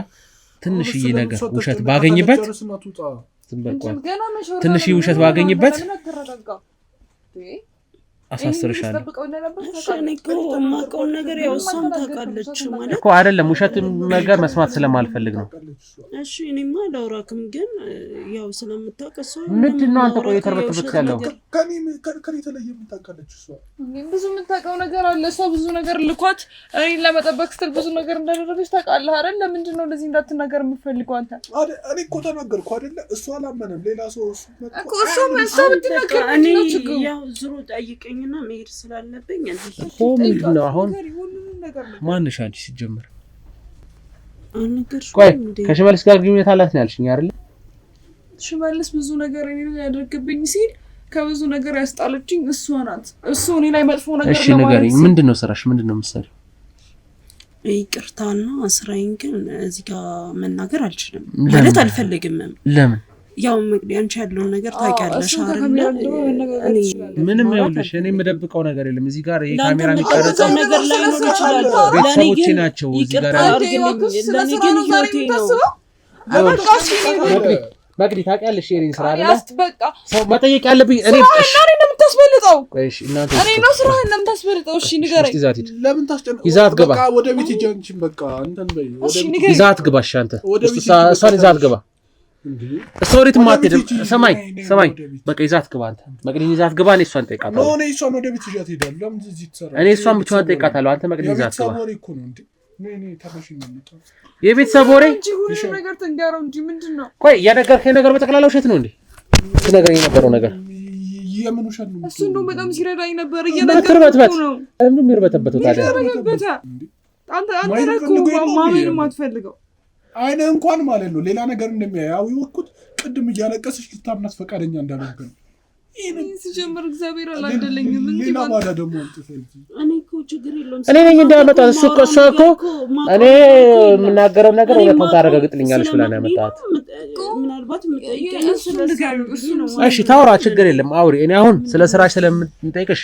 [SPEAKER 2] ትንሽዬ
[SPEAKER 5] ስለምን
[SPEAKER 2] ነገር
[SPEAKER 5] እሷ
[SPEAKER 2] ውሸት
[SPEAKER 5] ተጨንቃ
[SPEAKER 2] ባገኝበት
[SPEAKER 5] ጨርስና ትውጣ።
[SPEAKER 2] ዝም በል ቆይ፣
[SPEAKER 3] ገና መች ወርዳ
[SPEAKER 2] ትንሽዬ
[SPEAKER 3] ነው?
[SPEAKER 2] ውሸት
[SPEAKER 3] ለምን
[SPEAKER 2] ባገኝበት
[SPEAKER 3] ለምን አትረጋጋም? እንዴ?
[SPEAKER 2] አሳስርሻለሁ
[SPEAKER 3] ጠብቀው እንደነበር
[SPEAKER 1] እሺ፣
[SPEAKER 3] ታውቃለህ።
[SPEAKER 1] እኔ እኮ የማውቀውን ነገር ያው እሷም ታውቃለች ማለት
[SPEAKER 2] እኮ አይደለም ውሸት ነገር መስማት ስለማልፈልግ ነው።
[SPEAKER 1] እሺ፣ እኔማ አላውራክም፣ ግን ያው ስለምታውቅ እሷ
[SPEAKER 2] ምንድን ነው አንተ ቆይ
[SPEAKER 1] ማውራት
[SPEAKER 2] የተርበተበት
[SPEAKER 1] የውሸት
[SPEAKER 2] ያለው?
[SPEAKER 1] ነገር
[SPEAKER 5] ከኔ የተለየ ምን ታውቃለች እሷ?
[SPEAKER 3] እኔም ብዙ የምታውቀው ነገር አለ። እሷ ብዙ ነገር ልኳት እኔን ለመጠበቅ ስትል ብዙ ነገር እንዳደረገች ታውቃለህ አይደል? ለምንድን ነው እንደዚህ እንዳትናገር የምትፈልገው አንተ?
[SPEAKER 5] እኔ እኮ ተናገርኩ አይደለ? እሱ አላመነም። ሌላ ሰው እሱ መጥቶ
[SPEAKER 3] እኮ እሷ ብትናገር
[SPEAKER 1] በቃ እኔ
[SPEAKER 3] ምንድን ነው ችግሩ?
[SPEAKER 1] ያው ዙሮ ጠይቀኝና መሄድ ስላለብኝ እንዲህ
[SPEAKER 2] እኮ ምንድን ነው አሁን
[SPEAKER 3] ንገሪው፣ ሁሉንም ነገር ንገሪው።
[SPEAKER 2] ማንሽ አንቺ ሲጀምር
[SPEAKER 1] አልነገርሽውም
[SPEAKER 2] ቆይ
[SPEAKER 1] እንዴ?
[SPEAKER 2] ከሽመልስ ጋር ግንኙነት አላት ነው ያልሽኝ አይደለ?
[SPEAKER 3] ሽመልስ ብዙ ነገር እኔ ላይ ያደርግብኝ ሲል ከብዙ ነገር ያስጣለችኝ እሷ ናት። እሱ እኔ ላይ መጥፎ ነገር
[SPEAKER 2] እሺ
[SPEAKER 3] ለማድረግ
[SPEAKER 2] ንገሪኝ፣
[SPEAKER 3] ሲል
[SPEAKER 2] ምንድን ነው ስራሽ? ምንድን ነው የምትሰሪው?
[SPEAKER 1] ይቅርታና ስራዬን ግን እዚህ ጋር መናገር አልችልም
[SPEAKER 2] ለምን?
[SPEAKER 1] ማለት አልፈልግምም።
[SPEAKER 2] ለምን?
[SPEAKER 1] ያው መቅዲ አንቺ ያለውን ነገር ታውቂያለሽ
[SPEAKER 3] እሱን
[SPEAKER 1] አይደለ?
[SPEAKER 3] ከካሜራ ጀርባ መነጋገር
[SPEAKER 1] እኔ
[SPEAKER 3] ትችላለህ።
[SPEAKER 2] ምንም
[SPEAKER 1] ማውራት
[SPEAKER 2] ይኸውልሽ፣ እኔ
[SPEAKER 1] አልፈልግም።
[SPEAKER 2] የምደብቀው ነገር የለም። እዚህ ጋር ይሄ
[SPEAKER 1] ለአንተ
[SPEAKER 2] ካሜራ
[SPEAKER 1] የምትቀረጸው
[SPEAKER 2] የሚቀረጸው
[SPEAKER 1] ነገር ላይኖር ይችላል። ለእኔ
[SPEAKER 2] ቤተሰቦቼ
[SPEAKER 1] ግን
[SPEAKER 2] ናቸው እዚህ ጋር
[SPEAKER 1] ይቅርታ
[SPEAKER 2] ያሉት።
[SPEAKER 1] አድርግልኝ።
[SPEAKER 3] እባክህ ስለ
[SPEAKER 1] ለእኔ
[SPEAKER 3] ስራ
[SPEAKER 1] ግን
[SPEAKER 3] ነው ዛሬ
[SPEAKER 1] ህይወቴ ነው።
[SPEAKER 3] የምታስበው? በቃ እሺ፣ እኔ
[SPEAKER 2] መቅዲ መቅዲ ታውቂያለሽ የእኔን ስራ አይደለ?
[SPEAKER 3] በቃ
[SPEAKER 2] ሰው መጠየቅ ያለብኝ እኔ
[SPEAKER 3] ስራህን ነው እኔን የምታስበልጠው።
[SPEAKER 2] ቆይ እሺ፣ እናንተ
[SPEAKER 3] እኔ ነው ስራህን ነው የምታስበልጠው። እሺ ንገረኝ።
[SPEAKER 2] ውስጥ ይዛት ሂድ፣
[SPEAKER 5] ለምን ታስጨንቅ?
[SPEAKER 2] ይዛት ግባ።
[SPEAKER 5] በቃ ወደ ቤት ሂጂ አንቺም በቃ እንትን በይ። ወደ
[SPEAKER 3] እሺ
[SPEAKER 5] ቤት
[SPEAKER 3] ንገረኝ።
[SPEAKER 2] ይዛት ግባ። እሺ አንተ
[SPEAKER 5] ወደ
[SPEAKER 2] ውስጥ
[SPEAKER 5] ቤት ሂጂ፣
[SPEAKER 2] እሷን
[SPEAKER 5] በቃ
[SPEAKER 2] ይዛት ግባ።
[SPEAKER 5] እንዴ
[SPEAKER 2] እሷ ወዴትም
[SPEAKER 5] ወደ ቤት
[SPEAKER 2] አትሄድም።
[SPEAKER 5] ሂጂ።
[SPEAKER 2] ስማኝ
[SPEAKER 5] ነይ፣ ነይ፣
[SPEAKER 2] ስማኝ፣
[SPEAKER 5] ወደ ቤት።
[SPEAKER 2] በቃ ይዛት ግባ። አንተ መቅዲን ይዛት ግባ። እኔ እሷን
[SPEAKER 5] No
[SPEAKER 2] እጠይቃታለሁ።
[SPEAKER 5] እኔ እሷን ወደ ቤት ይዣት እሄዳለሁ። ለምን እዚህ ትሰራለች?
[SPEAKER 2] እኔ እሷን ብቻዋን
[SPEAKER 5] የቤተሰብ ወሬ ነው።
[SPEAKER 2] እጠይቃታለሁ። አንተ መቅዲን ይዛት
[SPEAKER 5] የቤተሰብ
[SPEAKER 2] ግባ።
[SPEAKER 5] ወሬ እኮ ነው እንዴ። ነይ ነይ፣ ተነሽ እንውጣ።
[SPEAKER 2] የቤተሰብ ወሬ
[SPEAKER 3] እንጂ ሁሉንም ነገር ትንገረው እንጂ ምንድን ነው
[SPEAKER 2] ቆይ፣ እያነገርከኝ ነገር በጠቅላላ ውሸት ነው እንዴ? ትነግረኝ የነበረው ነገር
[SPEAKER 5] የምን ውሸት ነው?
[SPEAKER 3] እሱ? እንደውም በጣም ሲረዳኝ ነበር።
[SPEAKER 2] አትርበትበት።
[SPEAKER 3] እየነገርኩህ ነው።
[SPEAKER 2] ለምን የሚርበተበተው ታዲያ?
[SPEAKER 3] ተረጋግበታ አንተ አንተ
[SPEAKER 5] ማየት
[SPEAKER 3] ነህ እኮ
[SPEAKER 5] ፈልጎ የለውም
[SPEAKER 3] ማመን
[SPEAKER 5] ይሄ።
[SPEAKER 3] የማትፈልገው።
[SPEAKER 5] አይነ እንኳን ማለት ነው ሌላ ነገር እንደሚያይ ያው ይወኩት። ቅድም እያለቀሰች ልታምናት ፈቃደኛ እንዳልሆንክ ነው።
[SPEAKER 3] ይህን ሲጀምር እግዚአብሔር አላደለኝም እንጂ
[SPEAKER 5] ሌላ
[SPEAKER 3] ባንተ
[SPEAKER 5] ባዳ ደግሞ አምጥተህ እዚህ
[SPEAKER 1] እኔ እኮ ችግር የለውም።
[SPEAKER 2] እኔ ነኝ እንዳያመጣት እሱ እኮ እሷ እኮ እኔ የምናገረው ነገር
[SPEAKER 1] እኔ
[SPEAKER 2] እውነቱን
[SPEAKER 1] የማውቀው
[SPEAKER 2] ታረጋግጥልኛለች ብላ ነው
[SPEAKER 1] ስለ
[SPEAKER 2] ያመጣት።
[SPEAKER 1] መቅዲ ነው። ምናልባት የምጠይቀኝ
[SPEAKER 3] እሱን
[SPEAKER 1] ስለ እሷ
[SPEAKER 3] ንገሪው፣
[SPEAKER 1] ነው ብዬ
[SPEAKER 3] እሱን
[SPEAKER 1] ነው
[SPEAKER 2] እሺ ታውራ፣ ችግር የለም አውሪ። እኔ አሁን ስለ ስራሽ ስለምንጠይቅሽ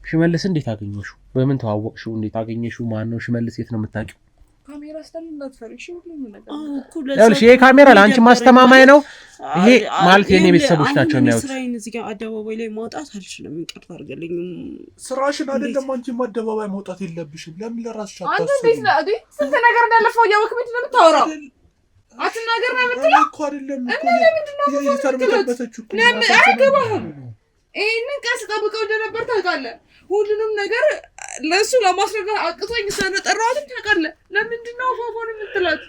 [SPEAKER 2] ሽመልስ እንዴት አገኘሽው? በምን ተዋወቅሽው? እንዴት አገኘሽው? ማን ነው ሽመልስ? የት ነው የምታውቂው?
[SPEAKER 3] ካሜራ ስላለ እንዳትፈሪ እሺ። ሁሉንም ነገር
[SPEAKER 1] አዎ እኮ ለዛ
[SPEAKER 2] ይኸውልሽ ይሄ ካሜራ ለአንቺ ማስተማማኝ ነው። ይሄ ማለት የኔ
[SPEAKER 1] ይኸውልህ፣
[SPEAKER 2] ቤተሰቦች
[SPEAKER 1] አሁን
[SPEAKER 2] ናቸው
[SPEAKER 1] እኔ
[SPEAKER 2] የሚያዩት።
[SPEAKER 1] ስራዬን እዚህ ጋር አደባባይ ላይ ማውጣት አልችልም። ይቅርታ አድርግልኝ።
[SPEAKER 5] ስራሽን አይደለም አንቺም አደባባይ መውጣት የለብሽም። ለምን ለራስሽ
[SPEAKER 3] አንተ እንዴት
[SPEAKER 5] አታስቢም?
[SPEAKER 3] ነህ እንዴ? ስንት ነገር እንዳለፈው እያወቅህ ምንድን ነው የምታወራው? አትናገር ነው የምትለው
[SPEAKER 5] እኮ አይደለም እኮ
[SPEAKER 3] እና ለምንድን ነው አፏፏን የምትላት?
[SPEAKER 5] እየተርበተበተች እኮ
[SPEAKER 3] ለምን አይገባህም? ይሄንን ቀን ስጠብቀው እንደነበር ታውቃለህ። ሁሉንም ነገር ለእሱ ለማስረዳት አቅቶኝ ስለጠራኋትም ታውቃለህ። ለምንድን ነው አፏፏን የምትላት?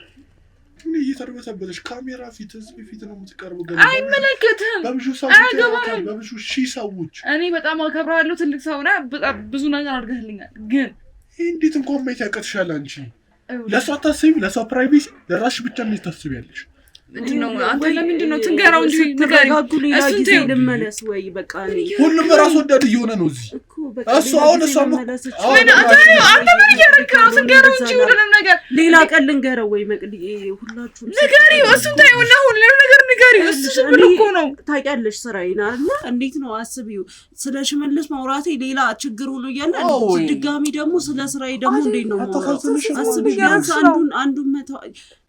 [SPEAKER 5] ምን እየተርበተበተች ካሜራ ፊት ህዝብ ፊት ነው የምትቀርበው። ገና
[SPEAKER 3] አይመለከትህም።
[SPEAKER 5] በብዙ ሰዎች
[SPEAKER 3] አያገባህም።
[SPEAKER 5] በብዙ ሺህ ሰዎች
[SPEAKER 3] እኔ በጣም አከብርሃለሁ። ትልቅ ሰው ነህ። በጣም ብዙ ነገር አድርገህልኛል። ግን
[SPEAKER 5] ይህ እንዴት እንኳን ማየት ያቀትሻል አንቺ? ለእሷ አታስቢም? ለእሷ privacy ለራስሽ ብቻ እንዴት ታስቢያለሽ?
[SPEAKER 3] ምንድን ነው አንተ ለምንድን ነው ትንገረው እንጂ ንገሪው።
[SPEAKER 1] ስትረጋጉ ሌላ
[SPEAKER 3] እሱን
[SPEAKER 1] ጊዜ
[SPEAKER 3] ተይው።
[SPEAKER 1] ልመለስ ወይ በቃ እኔ
[SPEAKER 5] ሁሉም ራስ ወዳድ እየሆነ ነው እዚህ።
[SPEAKER 1] እኮ በቃ
[SPEAKER 5] እሱ
[SPEAKER 1] ሌላ
[SPEAKER 5] አሁን
[SPEAKER 1] ጊዜ
[SPEAKER 5] እሷ
[SPEAKER 1] መመለስ
[SPEAKER 3] ምን
[SPEAKER 1] እችላለሁ።
[SPEAKER 3] አንተ ምን እያደረግህ ነው? ትንገረው እንጂ ሁሉንም ነገር
[SPEAKER 1] ሌላ ቀን ልንገረው ወይ መቅዲ፣ ሁላችሁም
[SPEAKER 3] ንገሪው። እሱን ተይውና ሁሉንም ነገር ንገሪው። እሱ ዝም ብሎ እኮ ነው።
[SPEAKER 1] ታውቂያለሽ ስራዬን አይደለ? እንዴት ነው አስቢው። ስለ ሽመልስ ማውራቴ ሌላ ችግር ሆኖ እያለ
[SPEAKER 5] አዎ።
[SPEAKER 1] ድጋሚ ደግሞ ስለ ስራዬ ደግሞ እንዴት ነው የማወራው?
[SPEAKER 5] አታሳዝንሽም?
[SPEAKER 1] አስቢ ቢያንስ አንዱን አንዱን መተው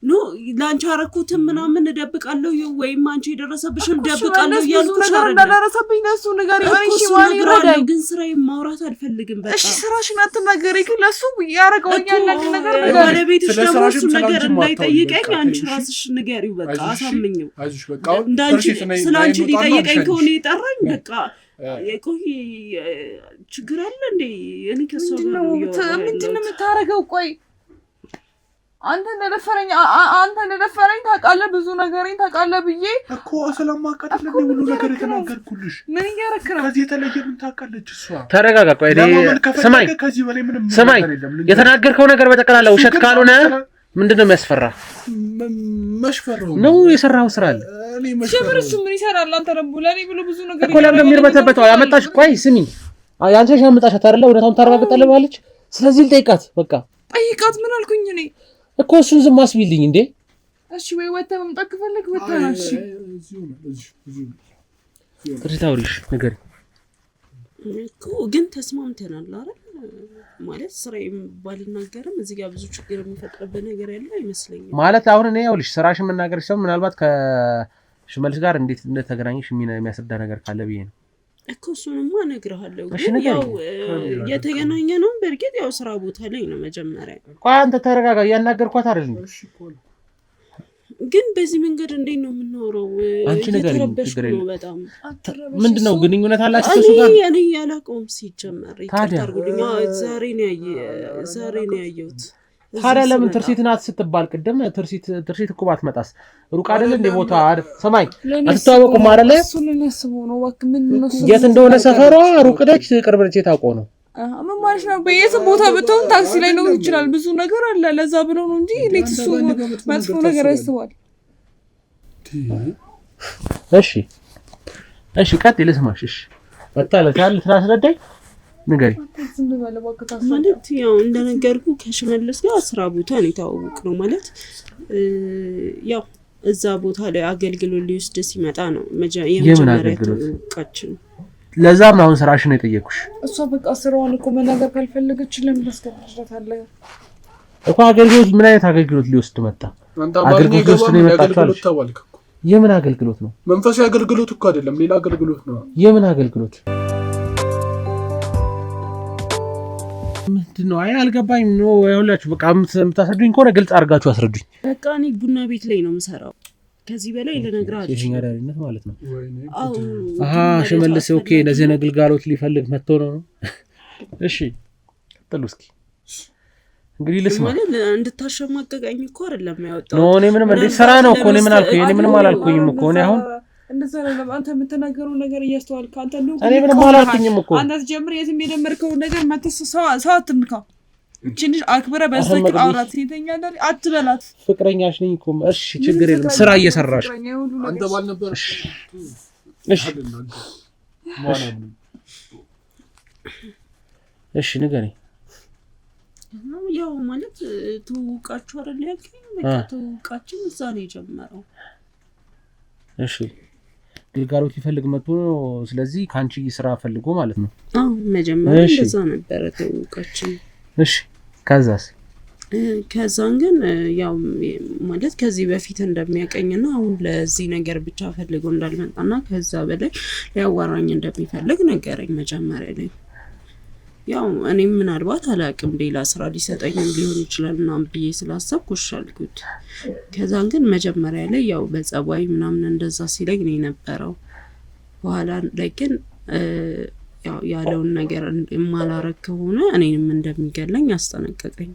[SPEAKER 1] no ለአንቺ አረኩትን ምናምን እደብቃለሁ ወይም አንቺ የደረሰብሽን እደብቃለሁ
[SPEAKER 3] ሽመልስ ብዙ
[SPEAKER 1] እያልኩሽ
[SPEAKER 3] ነገር
[SPEAKER 1] አይደለም
[SPEAKER 3] እንዳደረሰብኝ ለእሱ ንገሪው። እኔ
[SPEAKER 1] እኮ
[SPEAKER 3] እሺ
[SPEAKER 1] እሱን
[SPEAKER 3] ማን
[SPEAKER 1] እነግረዋለሁ፣
[SPEAKER 3] ይረዳኝ?
[SPEAKER 1] ግን ስራዬን ማውራት አልፈልግም። በቃ
[SPEAKER 3] እሺ ስራሽን አትናገሪ፣ ግን ለእሱ ያደረገውኛል
[SPEAKER 1] እኮ
[SPEAKER 3] ነገር ንገሪው።
[SPEAKER 1] ባለቤትሽ
[SPEAKER 5] ስለ
[SPEAKER 1] ደግሞ
[SPEAKER 5] ስራሽም
[SPEAKER 1] እሱን
[SPEAKER 5] ስለ
[SPEAKER 1] ነገር
[SPEAKER 5] አንቺም አታውሪ፣
[SPEAKER 1] እንዳይጠይቀኝ
[SPEAKER 5] በቃ
[SPEAKER 1] አንቺ
[SPEAKER 5] ተይው፣ እሺ?
[SPEAKER 1] ራስሽ ንገሪው። በቃ
[SPEAKER 5] አይዞሽ፣ እሺ?
[SPEAKER 1] አሳምኘው።
[SPEAKER 5] አይዞሽ በቃ አሁን
[SPEAKER 1] እንዳንቺ
[SPEAKER 5] ትርሲት ነይ-
[SPEAKER 1] ስለ አንቺ
[SPEAKER 5] ነይ እንውጣና
[SPEAKER 1] ሊጠይቀኝ
[SPEAKER 5] አልሸኝሽ።
[SPEAKER 1] ከሆነ የጠራኝ በቃ
[SPEAKER 5] እ።
[SPEAKER 1] የቆይ ችግር አለ እንዴ? እኔ ከእሷ ጋር
[SPEAKER 3] ምንድነው
[SPEAKER 1] ነው እያወራሁ
[SPEAKER 3] ምንድነው
[SPEAKER 1] ያለሁት።
[SPEAKER 3] የምታደርገው? ቆይ አንተ እንደደፈረኝ አንተ እንደደፈረኝ ታውቃለህ፣ ብዙ ነገሬን ታውቃለህ ብዬ
[SPEAKER 5] እኮ ስለማውቅ አይደለም
[SPEAKER 3] እኮ ምን
[SPEAKER 5] ሁሉ ነገር
[SPEAKER 3] እያደረክ ነው?
[SPEAKER 5] የተናገርኩልሽ።
[SPEAKER 3] ምን እያደረክ ነው?
[SPEAKER 5] ከዚህ የተለየ ምን ታውቃለች እሷ?
[SPEAKER 2] ተረጋጋ። ቆይ እኔ
[SPEAKER 5] ለማመን ከፈለገ
[SPEAKER 2] ስማኝ
[SPEAKER 5] ከዚህ በላይ ምንም
[SPEAKER 2] ስማኝ፣
[SPEAKER 5] ነገር የለም። ልንገርህ።
[SPEAKER 2] የተናገርከው ነገር በጠቅላላ
[SPEAKER 5] እሱ
[SPEAKER 2] ውሸት
[SPEAKER 5] ግን
[SPEAKER 2] ካልሆነ ምንድን ነው የሚያስፈራ?
[SPEAKER 5] መሽፈረው
[SPEAKER 2] ነው የሰራኸው ስራ አለ
[SPEAKER 5] እኔ
[SPEAKER 3] ጀምር
[SPEAKER 5] መሽፈረው
[SPEAKER 3] እሱ ምን ይሰራል? አንተ ደግሞ ለእኔ ብሎ ብዙ ነገር
[SPEAKER 2] እኮ ለምን የሚርበተበተው? ያመጣሽ ቆይ ስሚ፣ አንቺ ነሽ ያመጣሻት አይደለ? እውነታውን ታረጋግጣለህ ባለች። ስለዚህ ልጠይቃት በቃ
[SPEAKER 3] ጠይቃት። ምን አልኩኝ እኔ?
[SPEAKER 2] እኮ እሱን ዝም አስቢልኝ እንዴ።
[SPEAKER 3] እሺ ወይ ወተህ መምጣት ከፈለግ ወተህ ና። እሺ
[SPEAKER 5] እዚሁ ነው፣ እዚሁ እዚሁ ነው።
[SPEAKER 2] ትርሲት አውሪሽ ንገሪኝ።
[SPEAKER 1] እኮ ግን ተስማምተናል አይደል? ማለት ስራዬን ባልናገርም እዚህ ጋር ብዙ ችግር የሚፈጥርብህ ነገር ያለ አይመስለኝም።
[SPEAKER 2] ማለት አሁን እኔ ይኸውልሽ ስራሽን መናገር ሳይሆን ምናልባት ከሽመልስ ጋር እንዴት እንደተገናኘሽ የሚያስረዳ ነገር ካለ ብዬ ነው።
[SPEAKER 1] እኮ እሱንማ እነግርሃለሁ።
[SPEAKER 2] እሺ
[SPEAKER 1] ግን
[SPEAKER 2] ንገሪኝ።
[SPEAKER 1] ያው የተገናኘ ነው በእርግጥ ያው ስራ ቦታ ላይ ነው መጀመሪያ።
[SPEAKER 2] ቆይ አንተ ተረጋጋ፣ እያናገርኳት አይደል እንዴ?
[SPEAKER 5] እሺ እኮ ነው።
[SPEAKER 1] ግን በዚህ መንገድ እንዴት ነው የምናወራው?
[SPEAKER 2] አንቺ ንገሪኝ፣
[SPEAKER 1] እየተረበሽኩ
[SPEAKER 2] ችግር
[SPEAKER 1] ነው
[SPEAKER 2] የለም።
[SPEAKER 1] በጣም።
[SPEAKER 2] ምንድን ነው ግንኙነት አላችሁ
[SPEAKER 1] እኔ
[SPEAKER 2] ከእሱ ጋር?
[SPEAKER 1] እኔ ያላቀውም ሲጀመር ይቅርታ
[SPEAKER 2] ታዲያ?
[SPEAKER 1] አድርጉልኝ። አዎ፣ ዛሬ ነው ያየሁት። እዚህ
[SPEAKER 2] ታዲያ ለምን
[SPEAKER 1] ስመጣ።
[SPEAKER 2] ትርሲት ናት ስትባል ቅድም ትርሲት ትርሲት እኮ ባትመጣስ ሩቅ አይደል እንዴ ቦታ አይደል? ሰማኝ
[SPEAKER 3] ለእኔ
[SPEAKER 2] አትተዋወቁም
[SPEAKER 3] አስቦ ነው።
[SPEAKER 2] አይደለ?
[SPEAKER 3] እሱ ለእኔ አስቦ ነው። እባክህ ምን ነው እሱ
[SPEAKER 2] የት እንደሆነ ሰፈሯ ሩቅ ነች ቅርብ ነች የታውቀው ነው።
[SPEAKER 3] ምን ማለት ነው? በየትም ቦታ ብትሆን ታክሲ ላይ ነው ይችላል። ብዙ ነገር አለ። ለዛ ብሎ ነው እንጂ እንዴት እሱ
[SPEAKER 5] አንተ በእኔ በመጥፎ
[SPEAKER 3] መጥፎ
[SPEAKER 5] ነገር
[SPEAKER 3] ነገር
[SPEAKER 5] ታስባለህ?
[SPEAKER 3] ያስባል?
[SPEAKER 2] እሺ እሺ፣ ቀጥይ ልስማሽ። እሺ መጣለች አይደል? ስላስረዳኝ ንገሪኝ።
[SPEAKER 3] ዝም በል እባክህ ታስረዳ።
[SPEAKER 1] ማለት ያው እንደነገርኩ ከሽመልስ ጋር ስራ ቦታ ነው የተዋወቅነው። ማለት ያው እዛ ቦታ ላይ አገልግሎት ሊወስድ ሲመጣ ነው የመጀመሪያ
[SPEAKER 2] አገልግሎት?
[SPEAKER 1] ትውውቃችን።
[SPEAKER 2] ለዛም ነው አሁን ስራሽን ነው የጠየኩሽ
[SPEAKER 3] እሷ በቃ ስራዋን እኮ መናገር ካልፈለገች ለምን ታስገድዳታለህ?
[SPEAKER 2] እኮ። አገልግሎት ምን አይነት አገልግሎት ሊወስድ መጣ?
[SPEAKER 5] አንተ አማርኛ
[SPEAKER 2] አገልግሎት ሊወስድ ነው
[SPEAKER 5] አይገባም።
[SPEAKER 2] የመጣችው
[SPEAKER 5] አገልግሎት
[SPEAKER 2] አለች።
[SPEAKER 5] ተባልክ እኮ።
[SPEAKER 2] የምን አገልግሎት ነው?
[SPEAKER 5] መንፈሳዊ አገልግሎት እኮ አይደለም፣ ሌላ አገልግሎት ነው።
[SPEAKER 2] የምን አገልግሎት ምንድን ነው? አይ አልገባኝም። no ይኸውላችሁ፣ በቃ የምታስረዱኝ ከሆነ ግልጽ አድርጋችሁ አስረዱኝ።
[SPEAKER 1] በቃ እኔ ቡና ቤት ላይ ነው የምሰራው። ከዚህ በላይ ልነግርህ
[SPEAKER 2] ሴተኛ
[SPEAKER 1] አልችልም።
[SPEAKER 2] አዳሪነት ማለት ነው።
[SPEAKER 5] ወይኔ
[SPEAKER 1] አዎ፣
[SPEAKER 2] አሀ
[SPEAKER 1] ማለት
[SPEAKER 2] ሽመልስ፣ okay፣
[SPEAKER 1] አስፈላጊ
[SPEAKER 2] እነዚህን
[SPEAKER 1] ነው።
[SPEAKER 2] ግልጋሎት ሊፈልግ መጥቶ ነው ነው። እሺ ቀጥሉ እስኪ እንግዲህ ልስማ።
[SPEAKER 1] ማለት እንድታሸማቀቀኝ እኮ አይደለም ያወጣሁት።
[SPEAKER 2] no እኔ ምንም እንዴ ስራ ነው እኮ እኔ ምን አልኩኝ? እኔ ምንም አላልኩኝም እኮ እኔ አሁን
[SPEAKER 3] እንደዛ አይደለም። አንተ የምትናገረው ነገር እያስተዋልክ አንተ እንደውም
[SPEAKER 2] እኔ ምንም አላልኩኝም እኮ።
[SPEAKER 3] አንተ ስትጀምር የትም የደመርከውን ነገር መተህ ሰው አትንካ። ትንሽ አክብረህ በስትክክል
[SPEAKER 2] መቅዲ።
[SPEAKER 3] አውራት። ሴተኛ አዳሪ አትበላት።
[SPEAKER 2] ፍቅረኛሽ ነኝ እኮ። እሺ ችግር የለም ስራ እየሰራሽ
[SPEAKER 3] ፍቅረኛ የሁሉ ነገር
[SPEAKER 5] አንተ ባልነበር
[SPEAKER 2] እሺ
[SPEAKER 5] አልናገርም። ማናምንም
[SPEAKER 2] እሺ ንገሪኝ።
[SPEAKER 1] ያው ማለት ትውውቃችሁ አይደል ያልከኝ? በቃ ትውውቃችን እዛ ነው የጀመረው።
[SPEAKER 2] እሺ ግልጋሎት ሊፈልግ መጥቶ ነው። ስለዚህ ከአንቺ ስራ ፈልጎ ማለት ነው።
[SPEAKER 1] አዎ መጀመሪያ
[SPEAKER 2] እሺ።
[SPEAKER 1] እንደዛ ነበረ ትውውቃችን።
[SPEAKER 2] እሺ ከዛስ?
[SPEAKER 1] ከዛን ግን ያው ማለት ከዚህ በፊት እንደሚያቀኝና አሁን ለዚህ ነገር ብቻ ፈልጎ እንዳልመጣና ከዛ በላይ ሊያዋራኝ እንደሚፈልግ ነገረኝ መጀመሪያ ላይ። ያው እኔም ምናልባት አላቅም ሌላ ስራ ሊሰጠኝም ሊሆን ይችላል ምናምን ብዬ ስላሰብኩ እሺ አልኩት። ከዛን ግን መጀመሪያ ላይ ያው በጸባይ ምናምን እንደዛ ሲለኝ ነው የነበረው። በኋላ ላይ ግን ያው ያለውን ነገር የማላረግ ከሆነ እኔንም እንደሚገለኝ አስጠነቀቀኝ።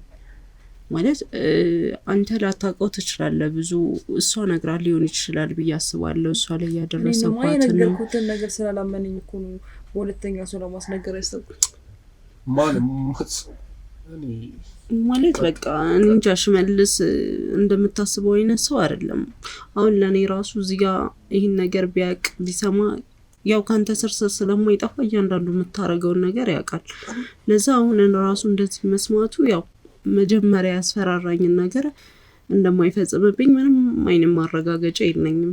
[SPEAKER 1] ማለት አንተ ላታውቀው ትችላለህ፣ ብዙ እሷ ነግራ ሊሆን ይችላል ብዬ አስባለሁ። እሷ ላይ
[SPEAKER 3] እኔማ
[SPEAKER 1] ያደረሰባትን
[SPEAKER 3] የነገርኩትን ነገር ስላላመነኝ እኮ ነው በሁለተኛ ሰው ለማስነገር ያሰብኩት።
[SPEAKER 5] ማን እኔ
[SPEAKER 1] ማለት በቃ እኔ እንጃ ሽመልስ እንደምታስበው አይነት ሰው አይደለም። አሁን ለእኔ ራሱ እዚህ ጋ ይህን ነገር ቢያቅ ቢሰማ ያው ከአንተ ስር ስር ስለማይጠፋ እያንዳንዱ የምታደርገውን ነገር ያውቃል። ለዛ አሁን ራሱ እንደዚህ መስማቱ ያው መጀመሪያ ያስፈራራኝን ነገር እንደማይፈጽምብኝ ምንም አይነት ማረጋገጫ የለኝም።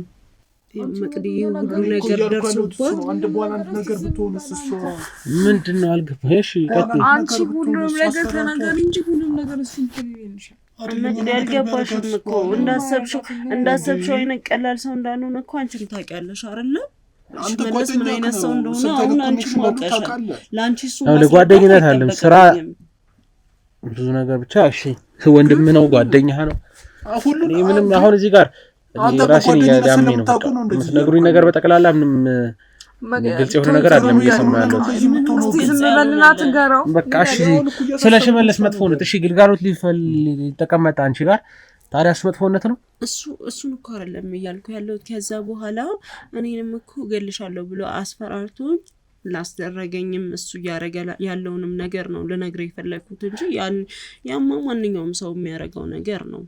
[SPEAKER 1] ያው መቅዲ ሁሉ ነገር
[SPEAKER 5] እያልኩ ያለሁት እሱ
[SPEAKER 1] ደርሶባት
[SPEAKER 5] ነው። አንድ በኋላ አንድ ነገር ብትሆንስ እሷ
[SPEAKER 2] ምንድን ነው አልገባኝ። እሺ ቀጥይ።
[SPEAKER 3] አንቺ
[SPEAKER 5] ነገር
[SPEAKER 3] ሁሉንም
[SPEAKER 5] ብትሆንስ
[SPEAKER 3] ነገር
[SPEAKER 5] አስፈራርቷት።
[SPEAKER 3] ተናገሪ እንጂ ሁሉም ነገር እሱ እንትን ይልሻል።
[SPEAKER 5] አይደለም
[SPEAKER 1] መቅዲ
[SPEAKER 5] የሆነ ነገር
[SPEAKER 1] አልገባሽም
[SPEAKER 5] ቢያደርጋት
[SPEAKER 1] እኮ
[SPEAKER 5] በኋላ
[SPEAKER 1] እንዳሰብሽው አይነት ቀላል ሰው እንዳልሆነ እኮ አንቺም ታውቂያለሽ አይደለ?
[SPEAKER 5] አንተ
[SPEAKER 1] ሽመልስ ምን
[SPEAKER 5] ጓደኛህ
[SPEAKER 1] አይነት
[SPEAKER 5] ነው።
[SPEAKER 1] ሰው እንደሆነ
[SPEAKER 5] ስንት
[SPEAKER 1] አሁን
[SPEAKER 5] አይነት
[SPEAKER 1] አንቺም
[SPEAKER 5] connection እንዳሉ
[SPEAKER 1] አውቀሻል።
[SPEAKER 5] ታውቃለህ።
[SPEAKER 1] ለአንቺ እሱ
[SPEAKER 2] ያው
[SPEAKER 1] ማስረዳት
[SPEAKER 2] ለጓደኝነት አይደለም ስራ
[SPEAKER 1] አይጠበቅብኝም።
[SPEAKER 2] ብዙ ነገር ብቻ። እሺ ወንድም ነው ጓደኛህ ነው።
[SPEAKER 5] ሁሉን
[SPEAKER 2] እኔ ምንም አሁን እዚህ ጋር እኔ
[SPEAKER 5] አንተ
[SPEAKER 2] ራሴን
[SPEAKER 5] በጓደኝነት
[SPEAKER 2] እያዳመኝ ነው።
[SPEAKER 5] ስለምታውቁ
[SPEAKER 2] በቃ
[SPEAKER 5] ነው እንደዚህ
[SPEAKER 2] የምትነግሩኝ ነገር በጠቅላላ ምንም ግልጽ የሆነ ነገር አይደለም እየሰማ ያለሁት።
[SPEAKER 3] እስቲ ዝም በልና ትንገረው።
[SPEAKER 2] በቃ እሺ ስለ ሽመልስ መጥፎነት እሺ ግልጋሎት ሊፈል ሊጠቀመጥ አንቺ ጋር ታዲያ እሱ መጥፎነት ነው?
[SPEAKER 1] እሱን እኮ አይደለም እያልኩ ያለሁት። ከዛ በኋላ እኔንም እኮ እገልሻለሁ ብሎ አስፈራርቶኝ ላስደረገኝም እሱ እያደረገ ያለውንም ነገር ነው ልነግርህ የፈለግኩት እንጂ ያማ ማንኛውም ሰው የሚያደርገው ነገር ነው።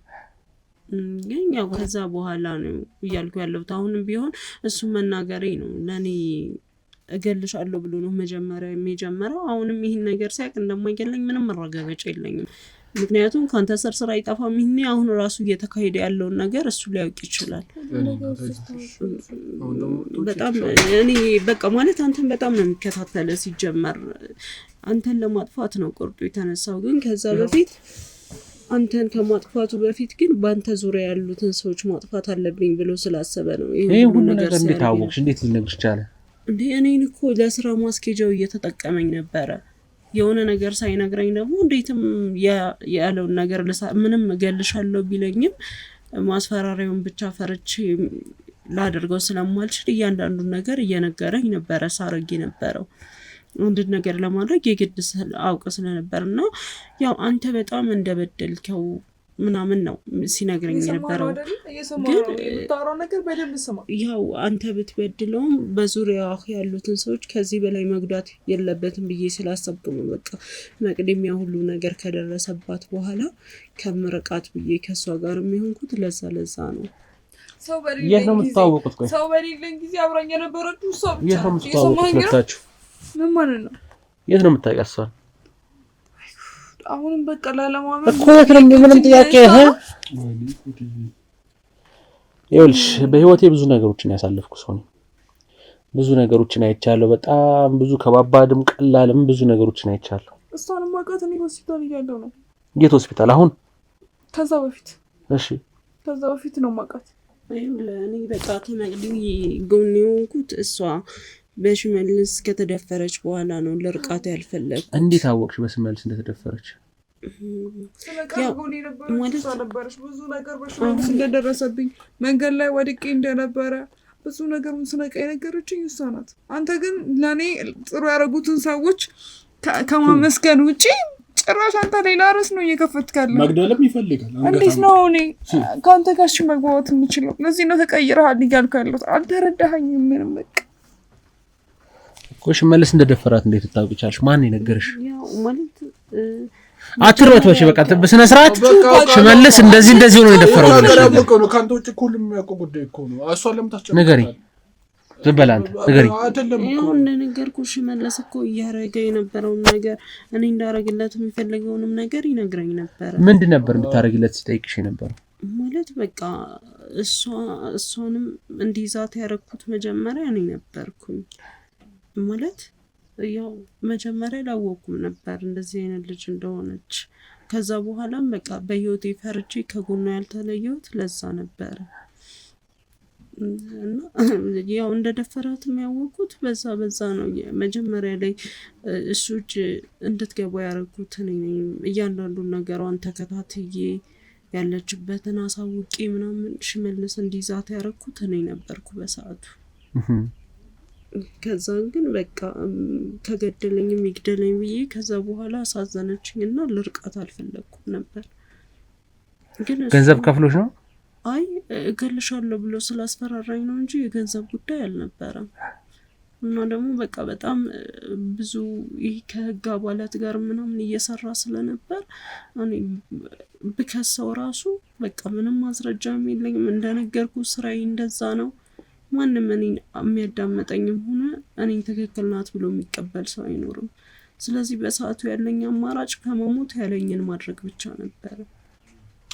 [SPEAKER 1] ግን ያው ከዛ በኋላ ነው እያልኩ ያለሁት። አሁንም ቢሆን እሱ መናገሬ ነው ለእኔ እገልሻለሁ ብሎ ነው መጀመሪያ የሚጀመረው። አሁንም ይህን ነገር ሲያውቅ እንደማይገለኝ ምንም መረጋገጫ የለኝም። ምክንያቱም ከአንተ ስር ስር አይጠፋም። ይህኔ አሁን ራሱ እየተካሄደ ያለውን ነገር እሱ ሊያውቅ ይችላል። በጣም እኔ በቃ ማለት አንተን በጣም ነው የሚከታተለ ሲጀመር አንተን ለማጥፋት ነው ቆርጦ የተነሳው። ግን ከዛ በፊት አንተን ከማጥፋቱ በፊት ግን በአንተ ዙሪያ ያሉትን ሰዎች ማጥፋት አለብኝ ብሎ ስላሰበ ነው ይሄን
[SPEAKER 2] ይህ
[SPEAKER 1] ሁሉ
[SPEAKER 2] ሁሉ
[SPEAKER 1] ነገር
[SPEAKER 2] ነገር እንዴት
[SPEAKER 1] ሲያደርግ
[SPEAKER 2] አወቅሽ? እንዴት ሊነግርሽ ቻለ?
[SPEAKER 1] እንዴ እኔን እኮ ለስራ ማስኬጃው እየተጠቀመኝ ነበረ። የሆነ ነገር ሳይነግረኝ ደግሞ እንዴትም ያለውን ነገር ምንም እገልሻለሁ ቢለኝም ማስፈራሪያውን ብቻ ፈርቼ ላደርገው ስለማልችል እያንዳንዱን ነገር እየነገረኝ ነበረ ሳረግ የነበረው። አንድ ነገር ለማድረግ የግድ አውቅ ስለነበር እና ያው አንተ በጣም እንደበደልከው ምናምን ነው ሲነግረኝ
[SPEAKER 3] እየሰማህ ነው
[SPEAKER 1] የነበረው።
[SPEAKER 3] አይደለ? እየሰማህ
[SPEAKER 1] ግን
[SPEAKER 3] ነው። የምታወራው ነገር በደንብ ስማ።
[SPEAKER 1] ያው አንተ ብትበድለውም በዙሪያ ያሉትን ሰዎች ከዚህ በላይ መጉዳት የለበትም ብዬ ስላሰብኩ ነው። በቃ መቅደም ያ ሁሉ ነገር ከደረሰባት በኋላ ከምርቃት ብዬ ከእሷ ጋር የሚሆንኩት ለዛ ለዛ ነው።
[SPEAKER 3] ሰው
[SPEAKER 2] የት
[SPEAKER 3] በሌለኝ
[SPEAKER 2] ነው
[SPEAKER 3] ጊዜ
[SPEAKER 2] የምትተዋወቁት? ቆይ
[SPEAKER 3] ሰው በሌለኝ ጊዜ አብራኝ የነበረችው እሷ ብቻ
[SPEAKER 2] የት ነው
[SPEAKER 3] ነች።
[SPEAKER 2] የምትተዋወቁት
[SPEAKER 3] እየሰማኸኝ ነው?
[SPEAKER 2] ሁለታችሁ?
[SPEAKER 3] ምን ማለት ነው?
[SPEAKER 2] የት ነው የምታውቂያት እሷን?
[SPEAKER 3] አሁንም በቃ ላለማመን
[SPEAKER 2] እኮ የት ነው? ምንም ጥያቄ እህ ይኸውልሽ፣ በህይወቴ ብዙ ነገሮችን ያሳለፍኩ ሰው ነኝ። ብዙ ነገሮችን አይቻለሁ። በጣም ብዙ ከባባድም ቀላልም ብዙ ነገሮችን አይቻለሁ።
[SPEAKER 3] እሷን ማውቃት እኔ ሆስፒታል እያለሁ ነው።
[SPEAKER 2] የት ሆስፒታል አሁን?
[SPEAKER 3] ከዛ በፊት
[SPEAKER 2] እሺ
[SPEAKER 3] ከዛ በፊት ነው ማውቃት።
[SPEAKER 1] ይኸውልህ እኔ በቃ ከመቅዲ ጎን የሆንኩት እሷ በሽመልስ ከተደፈረች በኋላ ነው ልርቃት ያልፈለግኩት።
[SPEAKER 2] እንዴት አወቅሽ በሽመልስ እንደተደፈረች?
[SPEAKER 3] ስለ ቅርብ
[SPEAKER 1] ያው
[SPEAKER 3] ጎን የነበረች
[SPEAKER 1] ማለት
[SPEAKER 3] እሷ ነበረች። ብዙ ነገር በሽመልስ እንደደረሰብኝ መንገድ ላይ ወድቄ እንደነበረ ብዙ ነገሩን ስነቃ የነገረችኝ እሷ ናት። አንተ ግን ለእኔ ጥሩ ያደረጉትን ሰዎች ከማመስገን ውጪ ጭራሽ አንተ ሌላ ርዕስ ነው እየከፈትክ ያለው።
[SPEAKER 5] መግደልም ይፈልጋል።
[SPEAKER 3] እንዴት ነው እኔ ከአንተ ጋር እሺ መግባባት የምችለው? ለዚህ ነው ተቀይረሃል እያልኩ ያለሁት። አልተረዳኸኝም ምንም በቃ።
[SPEAKER 2] እኮ ሽመልስ እንደደፈራት እንዴት ልታውቂ ቻልሽ? ማን የነገረሽ?
[SPEAKER 1] ያው ማለት
[SPEAKER 2] አትርበትበሽ በቃ በስነ ስርዓት ሽመልስ እንደዚህ እንደዚህ ሆኖ የደፈረው ብለሽ
[SPEAKER 5] ነገር
[SPEAKER 2] ነገር
[SPEAKER 5] ያወቀው ነው። ከአንተ ውጭ እኮ ሁሉም የሚያውቀው ጉዳይ እኮ ነው። እሷን ለምን ታስጨንቃታለህ?
[SPEAKER 2] ንገሪኝ። ዝም በል አንተ ንገሪኝ።
[SPEAKER 5] አይደለም እኮ
[SPEAKER 1] ያው እንደነገርኩሽ ሽመለስ እኮ እያደረገ የነበረውን ነገር እኔ እንዳረግለት የሚፈልገውንም ነገር ይነግረኝ ነበረ።
[SPEAKER 2] ምንድን ነበር እንድታደርጊለት ሲጠይቅሽ የነበረው?
[SPEAKER 1] ማለት በቃ እሷንም እንዲይዛት ያደረግኩት መጀመሪያ እኔ ነበርኩኝ። ማለት ያው መጀመሪያ አላወኩም ነበር እንደዚህ አይነት ልጅ እንደሆነች። ከዛ በኋላም በቃ በህይወቴ ፈርቼ ከጎኗ ያልተለየሁት ለዛ ነበረ። እና ያው እንደደፈራት የሚያወቁት በዛ በዛ ነው። መጀመሪያ ላይ እሱ እጅ እንድትገባ ያደረጉት እኔ ነኝ። እያንዳንዱን ነገሯን ተከታትዬ ያለችበትን አሳውቄ ምናምን ሽመልስ እንዲይዛት ያደረኩት እኔ ነበርኩ በሰዓቱ። ከዛን ግን በቃ ከገደለኝም ይግደለኝ ብዬ ከዛ በኋላ አሳዘነችኝ እና ልርቃት አልፈለግኩም ነበር። ግን እሱ
[SPEAKER 2] ገንዘብ ከፍሎች ነው?
[SPEAKER 1] አይ፣ እገልሻለሁ ብሎ ስላስፈራራኝ ነው እንጂ የገንዘብ ጉዳይ አልነበረም። እና ደግሞ በቃ በጣም ብዙ ይህ ከህግ አባላት ጋር ምናምን እየሰራ ስለነበር እኔ ብከሰው ራሱ በቃ ምንም ማስረጃም የለኝም። እንደነገርኩ ስራዬ እንደዛ ነው። ማንም እኔን የሚያዳምጠኝም ሆነ እኔን ትክክል ናት ብሎ የሚቀበል ሰው አይኖርም። ስለዚህ በሰዓቱ ያለኝ አማራጭ ከመሞት ያለኝን ማድረግ ብቻ ነበረ።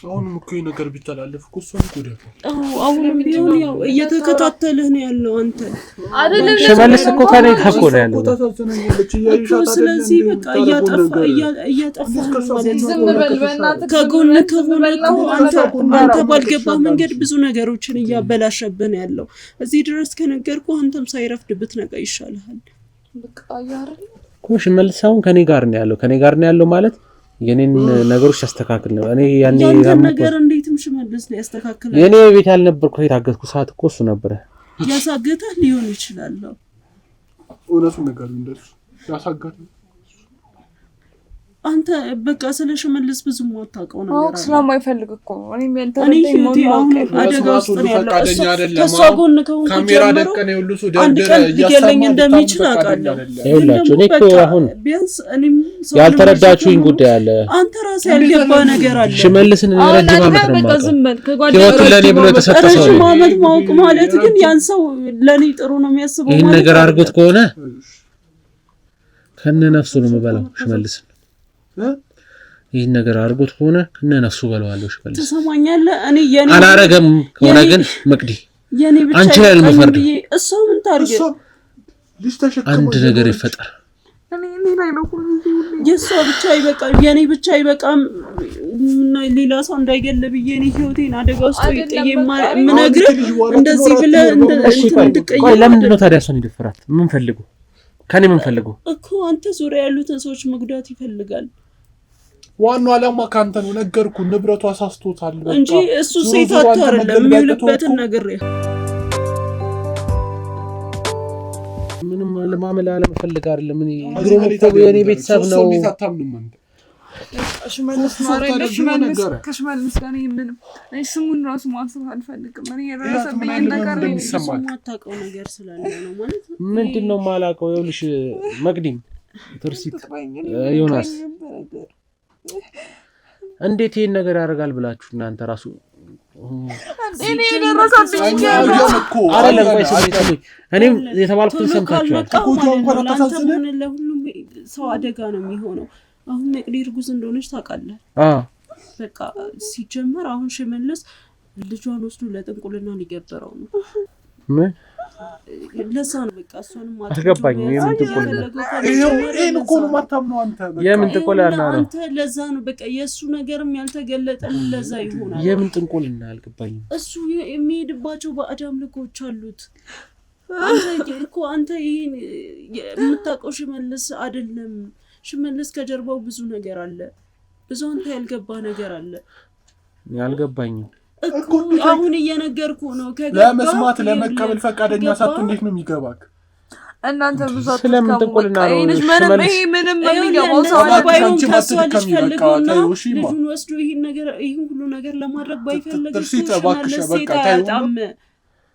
[SPEAKER 5] አሁንም እኮ ይሄ ነገር ቢተላለፍ እኮ እሷን ይጎዳታል።
[SPEAKER 1] አዎ፣ አሁንም ቢሆን ያው እየተከታተልህ ነው ያለው አንተ።
[SPEAKER 3] አይደለም።
[SPEAKER 2] ሽመልስ እኮ ከኔ ጋር እኮ ነው ያለው።
[SPEAKER 5] እኮ ታሳዝነኛለች።
[SPEAKER 1] እኮ
[SPEAKER 5] እያየሻት አይደለ
[SPEAKER 1] ስለዚህ
[SPEAKER 5] እንዴ
[SPEAKER 1] በቃ
[SPEAKER 5] የምታደርገውን
[SPEAKER 1] እያጠፋ
[SPEAKER 5] ነገር?
[SPEAKER 1] እያጠፋ
[SPEAKER 5] እንዴት
[SPEAKER 1] ነው
[SPEAKER 5] ከእሷ
[SPEAKER 1] ማለት
[SPEAKER 5] ጎን
[SPEAKER 1] ነው።
[SPEAKER 3] ዝም በል በእናትህ፣ ዝም
[SPEAKER 1] ከጎን
[SPEAKER 3] በል፣ ዝም
[SPEAKER 1] ከሆነ
[SPEAKER 3] በል
[SPEAKER 1] እኮ
[SPEAKER 3] እና
[SPEAKER 1] አንተ ባልገባህ መንገድ ብዙ ነገሮችን እያበላሸብህ ነው ያለው። እዚህ ድረስ ከነገርኩህ አንተም ሳይረፍድ ብትነቃ ይሻልሃል።
[SPEAKER 3] በቃ ያረል
[SPEAKER 2] እኮ ሽመልስ አሁን ከኔ ጋር ነው ያለው። ከኔ ጋር ነው ያለው ማለት የኔን ነገሮች ያስተካክል ነው። እኔ ያኔ
[SPEAKER 1] ያንተን
[SPEAKER 2] ያመንኩት
[SPEAKER 1] ነገር እንዴትም ሽመልስ ሊያስተካክል
[SPEAKER 2] የኔ ቤት ያልነበርኩ የታገትኩ ሰዓት እኮ እሱ ነበረ።
[SPEAKER 1] ያሳገተህ ሊሆን ይችላል።
[SPEAKER 5] እውነቱን ነገር እንደሱ ያሳጋት
[SPEAKER 1] አንተ በቃ ስለ ሽመልስ ብዙ የማታውቀው ነገር
[SPEAKER 3] ማወቅ
[SPEAKER 1] አለ።
[SPEAKER 3] ስለማይፈልግ እኮ ነው። እኔም
[SPEAKER 1] እኔ
[SPEAKER 3] ያልተረዳኝ
[SPEAKER 1] ህይወቴ
[SPEAKER 3] መሆኑን
[SPEAKER 1] አሁን
[SPEAKER 3] ማወቅ አይፈልግም።
[SPEAKER 1] አደጋ ውስጥ ነው ያለው።
[SPEAKER 5] ፈቃደኛ
[SPEAKER 1] እሷ
[SPEAKER 5] አይደለም።
[SPEAKER 1] ከእሷ
[SPEAKER 5] አሁን
[SPEAKER 1] ጎን ከሆንኩ
[SPEAKER 5] ካሜራ
[SPEAKER 1] ጀምሮ
[SPEAKER 5] ደቀን የሁሉ ሰው
[SPEAKER 1] አንድ
[SPEAKER 5] ደርድረ
[SPEAKER 1] ቀን ሊገለኝ
[SPEAKER 5] እያሰማ
[SPEAKER 1] እንደሚችል
[SPEAKER 5] ልታምን ፈቃደኛ
[SPEAKER 1] አውቃለሁ።
[SPEAKER 5] አይደለም።
[SPEAKER 1] ግን
[SPEAKER 2] ይኸውላችሁ
[SPEAKER 1] ደግሞ
[SPEAKER 2] እኔ እኮ
[SPEAKER 1] በቃ
[SPEAKER 2] አሁን
[SPEAKER 1] ቢያንስ እኔም ሰው
[SPEAKER 2] ያልተረዳችሁኝ
[SPEAKER 1] ለመርዳት
[SPEAKER 2] ጉዳይ አለ።
[SPEAKER 1] አንተ ራስህ ያልገባ ነገር አለ።
[SPEAKER 2] ሽመልስን እኔ
[SPEAKER 3] አሁን
[SPEAKER 2] ረጅም
[SPEAKER 3] አንተ
[SPEAKER 2] ዓመት ነው
[SPEAKER 3] በቃ
[SPEAKER 2] የማውቀው።
[SPEAKER 3] ዝም በል።
[SPEAKER 2] ህይወቱን ለእኔ ብሎ
[SPEAKER 3] ከጓደኞች
[SPEAKER 2] የተሰጠ ሰው
[SPEAKER 1] ረዥም
[SPEAKER 2] ነው።
[SPEAKER 1] ዓመት ማወቅ ማለት ግን ያን ሰው ለእኔ ጥሩ ነው የሚያስበው
[SPEAKER 2] ይህን
[SPEAKER 1] ማለት
[SPEAKER 2] ነገር አድርጎት
[SPEAKER 1] አይደለም።
[SPEAKER 2] ከሆነ ከነ ነፍሱ ነው የምበላው ሽመልስን። ይህን ነገር አድርጎት ከሆነ ከነ ነፍሱ በለዋለሁ ሽመልስ።
[SPEAKER 1] ትሰማኛለህ? እኔ የኔ
[SPEAKER 2] አላረገም ከሆነ
[SPEAKER 1] የኔ
[SPEAKER 2] ግን መቅዲ
[SPEAKER 1] የኔ ብቻ
[SPEAKER 2] አንቺ ላይ ነው
[SPEAKER 1] ይብቃኝ
[SPEAKER 2] የምፈርደው።
[SPEAKER 1] ብዬ እሷ ምን ታርግ?
[SPEAKER 5] እሷ ልጅ ተሸክማ
[SPEAKER 2] አንድ ነገር
[SPEAKER 5] እየኖረች
[SPEAKER 2] ይፈጠር።
[SPEAKER 3] እኔ እኔ ላይ ነው ሁሉ ጊዜ ሁሌ።
[SPEAKER 1] የእሷ ብቻ አይበቃም፣ የኔ ብቻ አይበቃም እና ሌላ ሰው እንዳይገል ብዬ እኔ ህይወቴን አደጋ ውስጥ
[SPEAKER 3] አይደለም
[SPEAKER 1] ጥዬ
[SPEAKER 3] በቃ እኔ
[SPEAKER 1] የምነግርህ
[SPEAKER 5] ልጅ በኋላ
[SPEAKER 1] እንደዚህ
[SPEAKER 5] ትኖር
[SPEAKER 1] ብለህ
[SPEAKER 5] አትኖር በምን
[SPEAKER 2] እሺ
[SPEAKER 1] እንትን
[SPEAKER 2] ቆይ ቆይ፣
[SPEAKER 1] እንድትቀየር
[SPEAKER 2] ለምንድን ነው ታዲያ እሷን የደፈራት? ምን ፈልጉ? ከኔ ምን ፈልጉ?
[SPEAKER 1] እኮ አንተ ዙሪያ ያሉትን ሰዎች መጉዳት ይፈልጋል
[SPEAKER 5] ዋናው ዓላማ ከአንተ ነው። ነገርኩህ፣ ንብረቱ አሳስቶታል። በቃ
[SPEAKER 1] እንጂ እሱ
[SPEAKER 5] ዞሮ
[SPEAKER 1] ሴት
[SPEAKER 5] ዞሮ
[SPEAKER 1] አጥቶ
[SPEAKER 5] አንተ
[SPEAKER 1] አይደለም
[SPEAKER 5] መገልገል
[SPEAKER 1] የሚውልበትን
[SPEAKER 5] እኮ
[SPEAKER 1] ነገር
[SPEAKER 2] ምንም ለማመል አለመፈልግ አይደለም። እኔ
[SPEAKER 5] እዚህ
[SPEAKER 2] ድሮም
[SPEAKER 5] ላይ
[SPEAKER 2] እኮ
[SPEAKER 5] ታዲያ
[SPEAKER 2] የኔ
[SPEAKER 5] ምን
[SPEAKER 2] ቤተሰብ
[SPEAKER 5] ሶስት
[SPEAKER 2] ነው።
[SPEAKER 5] ሰው እንዴት አታምንም አንተ?
[SPEAKER 3] ሽመልስ
[SPEAKER 5] ሶስት ሰው
[SPEAKER 3] ማርያም
[SPEAKER 5] ታደርጉ
[SPEAKER 3] ሽመልስ
[SPEAKER 5] ነገረ።
[SPEAKER 3] ከሽመልስ ጋር እኔ ምንም እኔ ስሙን ራሱ ማንሳት አልፈልግም። እኔ
[SPEAKER 5] ምን
[SPEAKER 3] የደረሰብኝን
[SPEAKER 5] አለ
[SPEAKER 3] ነገር
[SPEAKER 5] ምን
[SPEAKER 3] እኔ
[SPEAKER 5] እንደሚሰማህ
[SPEAKER 1] የማታውቀው ነገር ስላለ ነው ማለት
[SPEAKER 2] ምንድን ነው የማላውቀው? ይኸውልሽ መቅዲም፣ ትርሲት፣
[SPEAKER 3] ትጥራኝ፣ እኔ
[SPEAKER 2] ዮናስ
[SPEAKER 3] በቃኝ።
[SPEAKER 2] እንዴት ይሄን ነገር ያደርጋል ብላችሁ እናንተ ራሱ
[SPEAKER 3] እኔ የደረሰብኝ
[SPEAKER 5] እኛ
[SPEAKER 3] ነገር
[SPEAKER 5] አየን እኮ
[SPEAKER 2] አይደለም። ቆይ
[SPEAKER 5] አየን፣
[SPEAKER 2] ስሙኝ
[SPEAKER 5] አየን።
[SPEAKER 2] ስሙኝ፣ እኔም የተባልኩትን
[SPEAKER 1] ቶሎ
[SPEAKER 2] ሰምታችኋል።
[SPEAKER 1] ካልነቃ
[SPEAKER 5] ተጎጂዋ
[SPEAKER 1] ማለት
[SPEAKER 5] እንኳን
[SPEAKER 1] ነው ለአንተም
[SPEAKER 5] አታሳዝንም?
[SPEAKER 1] ሆነ ለሁሉም ሰው አደጋ ነው የሚሆነው። አሁን መቅዲ እርጉዝ እንደሆነች ታውቃለህ።
[SPEAKER 2] አዎ
[SPEAKER 1] በቃ ሲጀመር አሁን ሽመልስ ልጇን ወስዶ ለጥንቁልና ሊገብረው ነው።
[SPEAKER 2] ምን
[SPEAKER 1] ለዛ ነው በቃ እሷንም አጥምዶ
[SPEAKER 2] አልገባኝም።
[SPEAKER 1] መያዝ
[SPEAKER 2] የምን ጥንቁልና?
[SPEAKER 1] የፈለገው
[SPEAKER 5] ይኸው
[SPEAKER 1] ከመጀመሪያ
[SPEAKER 5] ይሄን
[SPEAKER 1] ለዛ
[SPEAKER 5] እኮ ነው
[SPEAKER 1] ነው።
[SPEAKER 5] የማታምነው አንተ። በቃ
[SPEAKER 2] የምን ጥንቁልና
[SPEAKER 1] ይኸውልህ
[SPEAKER 2] ነው?
[SPEAKER 1] አንተ ለዛ ነው በቃ የእሱ ነገርም ያልተገለጠ ለዛ ይሆናል።
[SPEAKER 2] የምን ጥንቁልና አልገባኝም።
[SPEAKER 1] እሱ የሚሄድባቸው ባዕድ አምልኮች አሉት። አንተ እኮ አንተ ይሄን የምታውቀው ሽመልስ አይደለም። ሽመልስ ከጀርባው ብዙ ነገር አለ። ብዙ አንተ ያልገባ ነገር አለ
[SPEAKER 2] አልገባኝም።
[SPEAKER 1] እኮ አሁን እየነገርኩ ነው። ከገባ
[SPEAKER 5] ለመስማት ለመቀበል ፈቃደኛ
[SPEAKER 1] ይኸውልህ፣
[SPEAKER 5] ሳትሆን እንዴት ነው የሚገባክ?
[SPEAKER 3] እናንተ ብዙ
[SPEAKER 2] ስለምን
[SPEAKER 3] አትድከሙ።
[SPEAKER 2] ጥንቁልና
[SPEAKER 3] በቃ
[SPEAKER 2] ነው?
[SPEAKER 3] ይሄ ልጅ ምንም
[SPEAKER 2] ሽመልስ-
[SPEAKER 3] ይሄ ምንም
[SPEAKER 1] ይኸውልህ
[SPEAKER 3] የሚገባው ሰው
[SPEAKER 1] እንደዛ
[SPEAKER 3] አይደለም።
[SPEAKER 1] ባይሆን
[SPEAKER 5] አንቺ
[SPEAKER 1] ከእሷ ልጅ
[SPEAKER 5] አትድከሚ፣ በቃ
[SPEAKER 1] ፈልጎና
[SPEAKER 5] ተይው፣ እሺ ማ።
[SPEAKER 1] ልጁን ወስዶ ይህን ነገር ይህን ሁሉ ነገር ለማድረግ ባይፈልግ እኮ
[SPEAKER 5] ትርሲት እባክሽ፣
[SPEAKER 1] ሽመልስ
[SPEAKER 5] በቃ
[SPEAKER 1] ሴት
[SPEAKER 5] ተይው።
[SPEAKER 1] አያጣም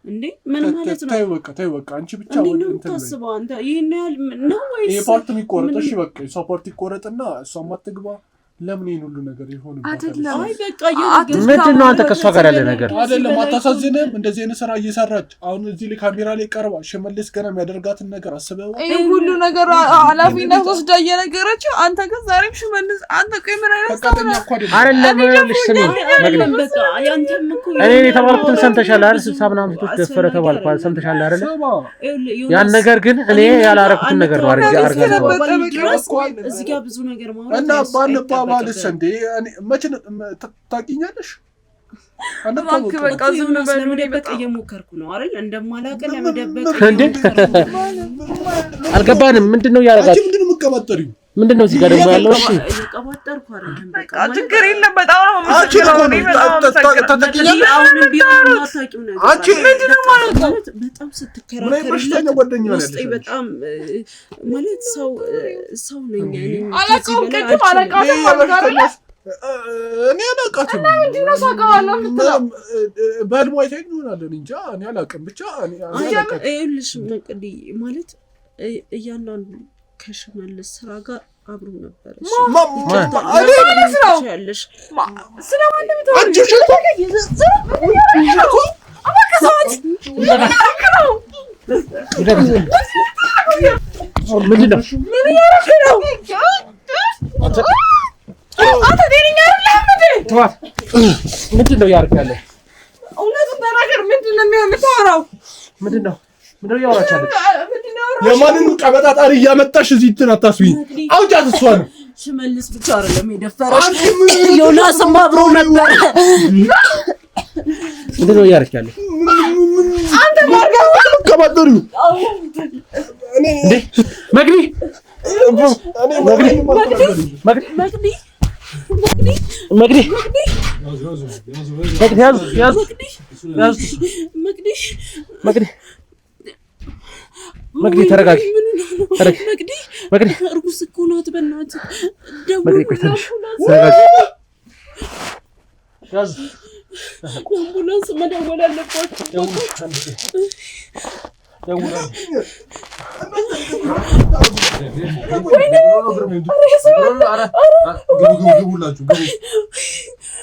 [SPEAKER 1] እንዴ? ምን ማለት ነው?
[SPEAKER 5] ተይው በቃ ተይው በቃ አንቺ ብቻ
[SPEAKER 1] እንዴት
[SPEAKER 5] ወደ
[SPEAKER 1] ነው
[SPEAKER 5] እንትን በይ።
[SPEAKER 1] የምታስበው አንተ? ይህን ያህል ነው
[SPEAKER 5] ይሄ
[SPEAKER 1] ወይስ
[SPEAKER 5] part የሚቆረጥ
[SPEAKER 1] ምን-
[SPEAKER 5] እሺ በቃ የሷ part ይቆረጥና እሷም አትግባ። ለምን ይሄን ሁሉ ነገር ይሆንባታል?
[SPEAKER 3] አይደለም።
[SPEAKER 1] አይ በቃ እየነገርኩህ
[SPEAKER 2] ምንድን ነው አንተ ከእሷ ጋር ያለ ነገር?
[SPEAKER 5] አይደለም አታሳዝንም? እንደዚህ አይነት ስራ እየሰራች አሁን እዚህ ላይ ካሜራ ላይ ቀርባ ሽመልስ ገና የሚያደርጋትን ነገር አስበው።
[SPEAKER 3] ይሄ ሁሉ ነገር ኃላፊነት ወስዳ እየነገረችው፣ አንተ ግን ዛሬም ሽመልስ አንተ ቆይ ምን አይነት ሰው
[SPEAKER 5] ፈቃደኛ
[SPEAKER 3] ነህ?
[SPEAKER 5] እኮ አይደለም።
[SPEAKER 2] አይደለም ይኸውልሽ ስሚ መቅዲ፣
[SPEAKER 1] አይደለም በቃ ያንተም እኮ
[SPEAKER 2] እኔ የተባልኩትን ሰምተሻል አይደል?
[SPEAKER 1] ብዙ
[SPEAKER 2] 60 ምናምን ሴቶች ደፈረ
[SPEAKER 1] አስፈላጊ
[SPEAKER 2] ተባልኩ
[SPEAKER 1] አይደለም።
[SPEAKER 2] ሰምተሻል አይደል?
[SPEAKER 5] ስማ
[SPEAKER 1] ይኸውልህ
[SPEAKER 2] ያን
[SPEAKER 1] ዮናስ፣
[SPEAKER 2] ነገር ግን እኔ
[SPEAKER 1] እኔ
[SPEAKER 2] ያላረኩትን ነገር ነው አድርጌ
[SPEAKER 1] አንተ
[SPEAKER 2] አድርጋ
[SPEAKER 3] ነበር።
[SPEAKER 1] እስከተባባልን ድረስ
[SPEAKER 5] እኮ
[SPEAKER 1] እዚህ ጋር ብዙ ነገር ማውራት
[SPEAKER 5] እና ባንባባልስ
[SPEAKER 1] አይጠበቅብህም።
[SPEAKER 5] እንዴ እኔ መቼ ታውቂኛለሽ?
[SPEAKER 3] እባክህ በቃ
[SPEAKER 1] እኮ
[SPEAKER 3] ዝም
[SPEAKER 1] ዮናስ
[SPEAKER 3] በሉ። እኔ
[SPEAKER 1] ለመደበቅ
[SPEAKER 3] በጣም
[SPEAKER 1] እየሞከርኩ ነው አይደል? እንደማላውቅ ለመደበቅ
[SPEAKER 2] እንዴ?
[SPEAKER 1] እየሞከርኩ ነው።
[SPEAKER 2] አልገባንም። ምንድን ነው
[SPEAKER 5] አንቺ
[SPEAKER 2] እያደረጋችሁ?
[SPEAKER 5] ምንድን ነው የምትቀባጠሪው?
[SPEAKER 2] ምንድን ነው እዚህ ጋር ደግሞ ያለው? እሺ
[SPEAKER 1] እየቀባጠርኩ አይደለም።
[SPEAKER 3] በቃ
[SPEAKER 1] በቃ ማለት
[SPEAKER 3] ችግር የለም። በጣም ነው
[SPEAKER 4] አንቺ
[SPEAKER 3] የማመሰግነው።
[SPEAKER 4] እኮ
[SPEAKER 3] እኔ
[SPEAKER 4] ነው
[SPEAKER 3] በጣም አመሰግናለሁ።
[SPEAKER 4] ተጠቂኛለሽ።
[SPEAKER 1] አሁንም ቢሆን የማታውቂው ነገር
[SPEAKER 4] አንቺ
[SPEAKER 1] አለ።
[SPEAKER 3] ምንድን ነው ማለት ነው?
[SPEAKER 1] ማለት በጣም
[SPEAKER 4] ምን አይነት በሽተኛ
[SPEAKER 1] ስትከራከርለት
[SPEAKER 4] ጓደኛ ነው
[SPEAKER 1] ውስጤ
[SPEAKER 4] ያለሽ?
[SPEAKER 1] በጣም ማለት ሰው ሰው ነኝ እኔ ከዚህ
[SPEAKER 3] አላውቀውም፣
[SPEAKER 1] በላይ
[SPEAKER 3] ቅድም
[SPEAKER 1] አልችልም።
[SPEAKER 3] አላውቃትም አልክ አይደለ?
[SPEAKER 4] እኔ አላውቃትም።
[SPEAKER 3] እና ምንድን ነው ሳውቀዋለሁ የምትለው?
[SPEAKER 5] በህልሟ አይታኝ ይሆናል። እኔ እንጃ፣ እኔ አላውቅም። ብቻ እኔ
[SPEAKER 1] አይ
[SPEAKER 5] አላውቃትም።
[SPEAKER 1] ይኸውልሽ መቅዲ ማለት እያንዳንዱ ከሽመልስ ስራ ጋር አብሮ ነበረ።
[SPEAKER 3] ማለት ነው?
[SPEAKER 1] ያለሽ
[SPEAKER 3] ስለማን ነው የምታወሪው?
[SPEAKER 4] አንቺ ውሸቷ
[SPEAKER 2] ምንድን ነው?
[SPEAKER 3] ምን እያደረክ ነው? አንተ ጤነኛ አይደለህም እንዴ?
[SPEAKER 2] ተዋት። ምንድን ነው እያደረክ ያለው?
[SPEAKER 3] እውነቱን ተናገር። ምንድን ነው የምታወራው?
[SPEAKER 2] ምንድን ነው ምንድን ነው እያወራች ያለች?
[SPEAKER 3] ምንድን ነው ያወራው?
[SPEAKER 5] የማንንም ቀበጣጣሪ እያመጣሽ እዚህ እንትን አታስቢኝ። አውጫት እሷን።
[SPEAKER 1] ሽመልስ ብቻ አይደለም የደፈረሽ
[SPEAKER 5] አንቺ ምን
[SPEAKER 1] ዮናስም አብሮ ነበረ።
[SPEAKER 2] ምንድን ነው እያደረክ ያለው?
[SPEAKER 3] አንተ ማርገብ
[SPEAKER 5] ቀባጠሪው
[SPEAKER 2] እንዴ መግቢ መግቢ መግቢ
[SPEAKER 1] መቅዲ
[SPEAKER 2] መግቢ መግቢ ያዙ ያዙ ያዙ
[SPEAKER 1] መቅዲ
[SPEAKER 2] መግቢ መቅዲ ተረጋጊ።
[SPEAKER 1] ምን ሆነህ ነው?
[SPEAKER 2] ተረጋጊ።
[SPEAKER 1] መቅዲ
[SPEAKER 2] መቅዲ
[SPEAKER 1] እርጉዝ እኮ ናት። በእናትህ
[SPEAKER 2] መቅዲ ቆይ ትንሽ
[SPEAKER 1] ደውል፣
[SPEAKER 2] ተረጋጊ። ያዙ
[SPEAKER 1] ለአምቡላንስ መደወል አለባችሁ።
[SPEAKER 2] ደውሉ አንድ ጊዜ ደውሉ አንዴ።
[SPEAKER 5] ግቡ፣ ግቡ፣ ግቡላችሁ፣ ግቡ።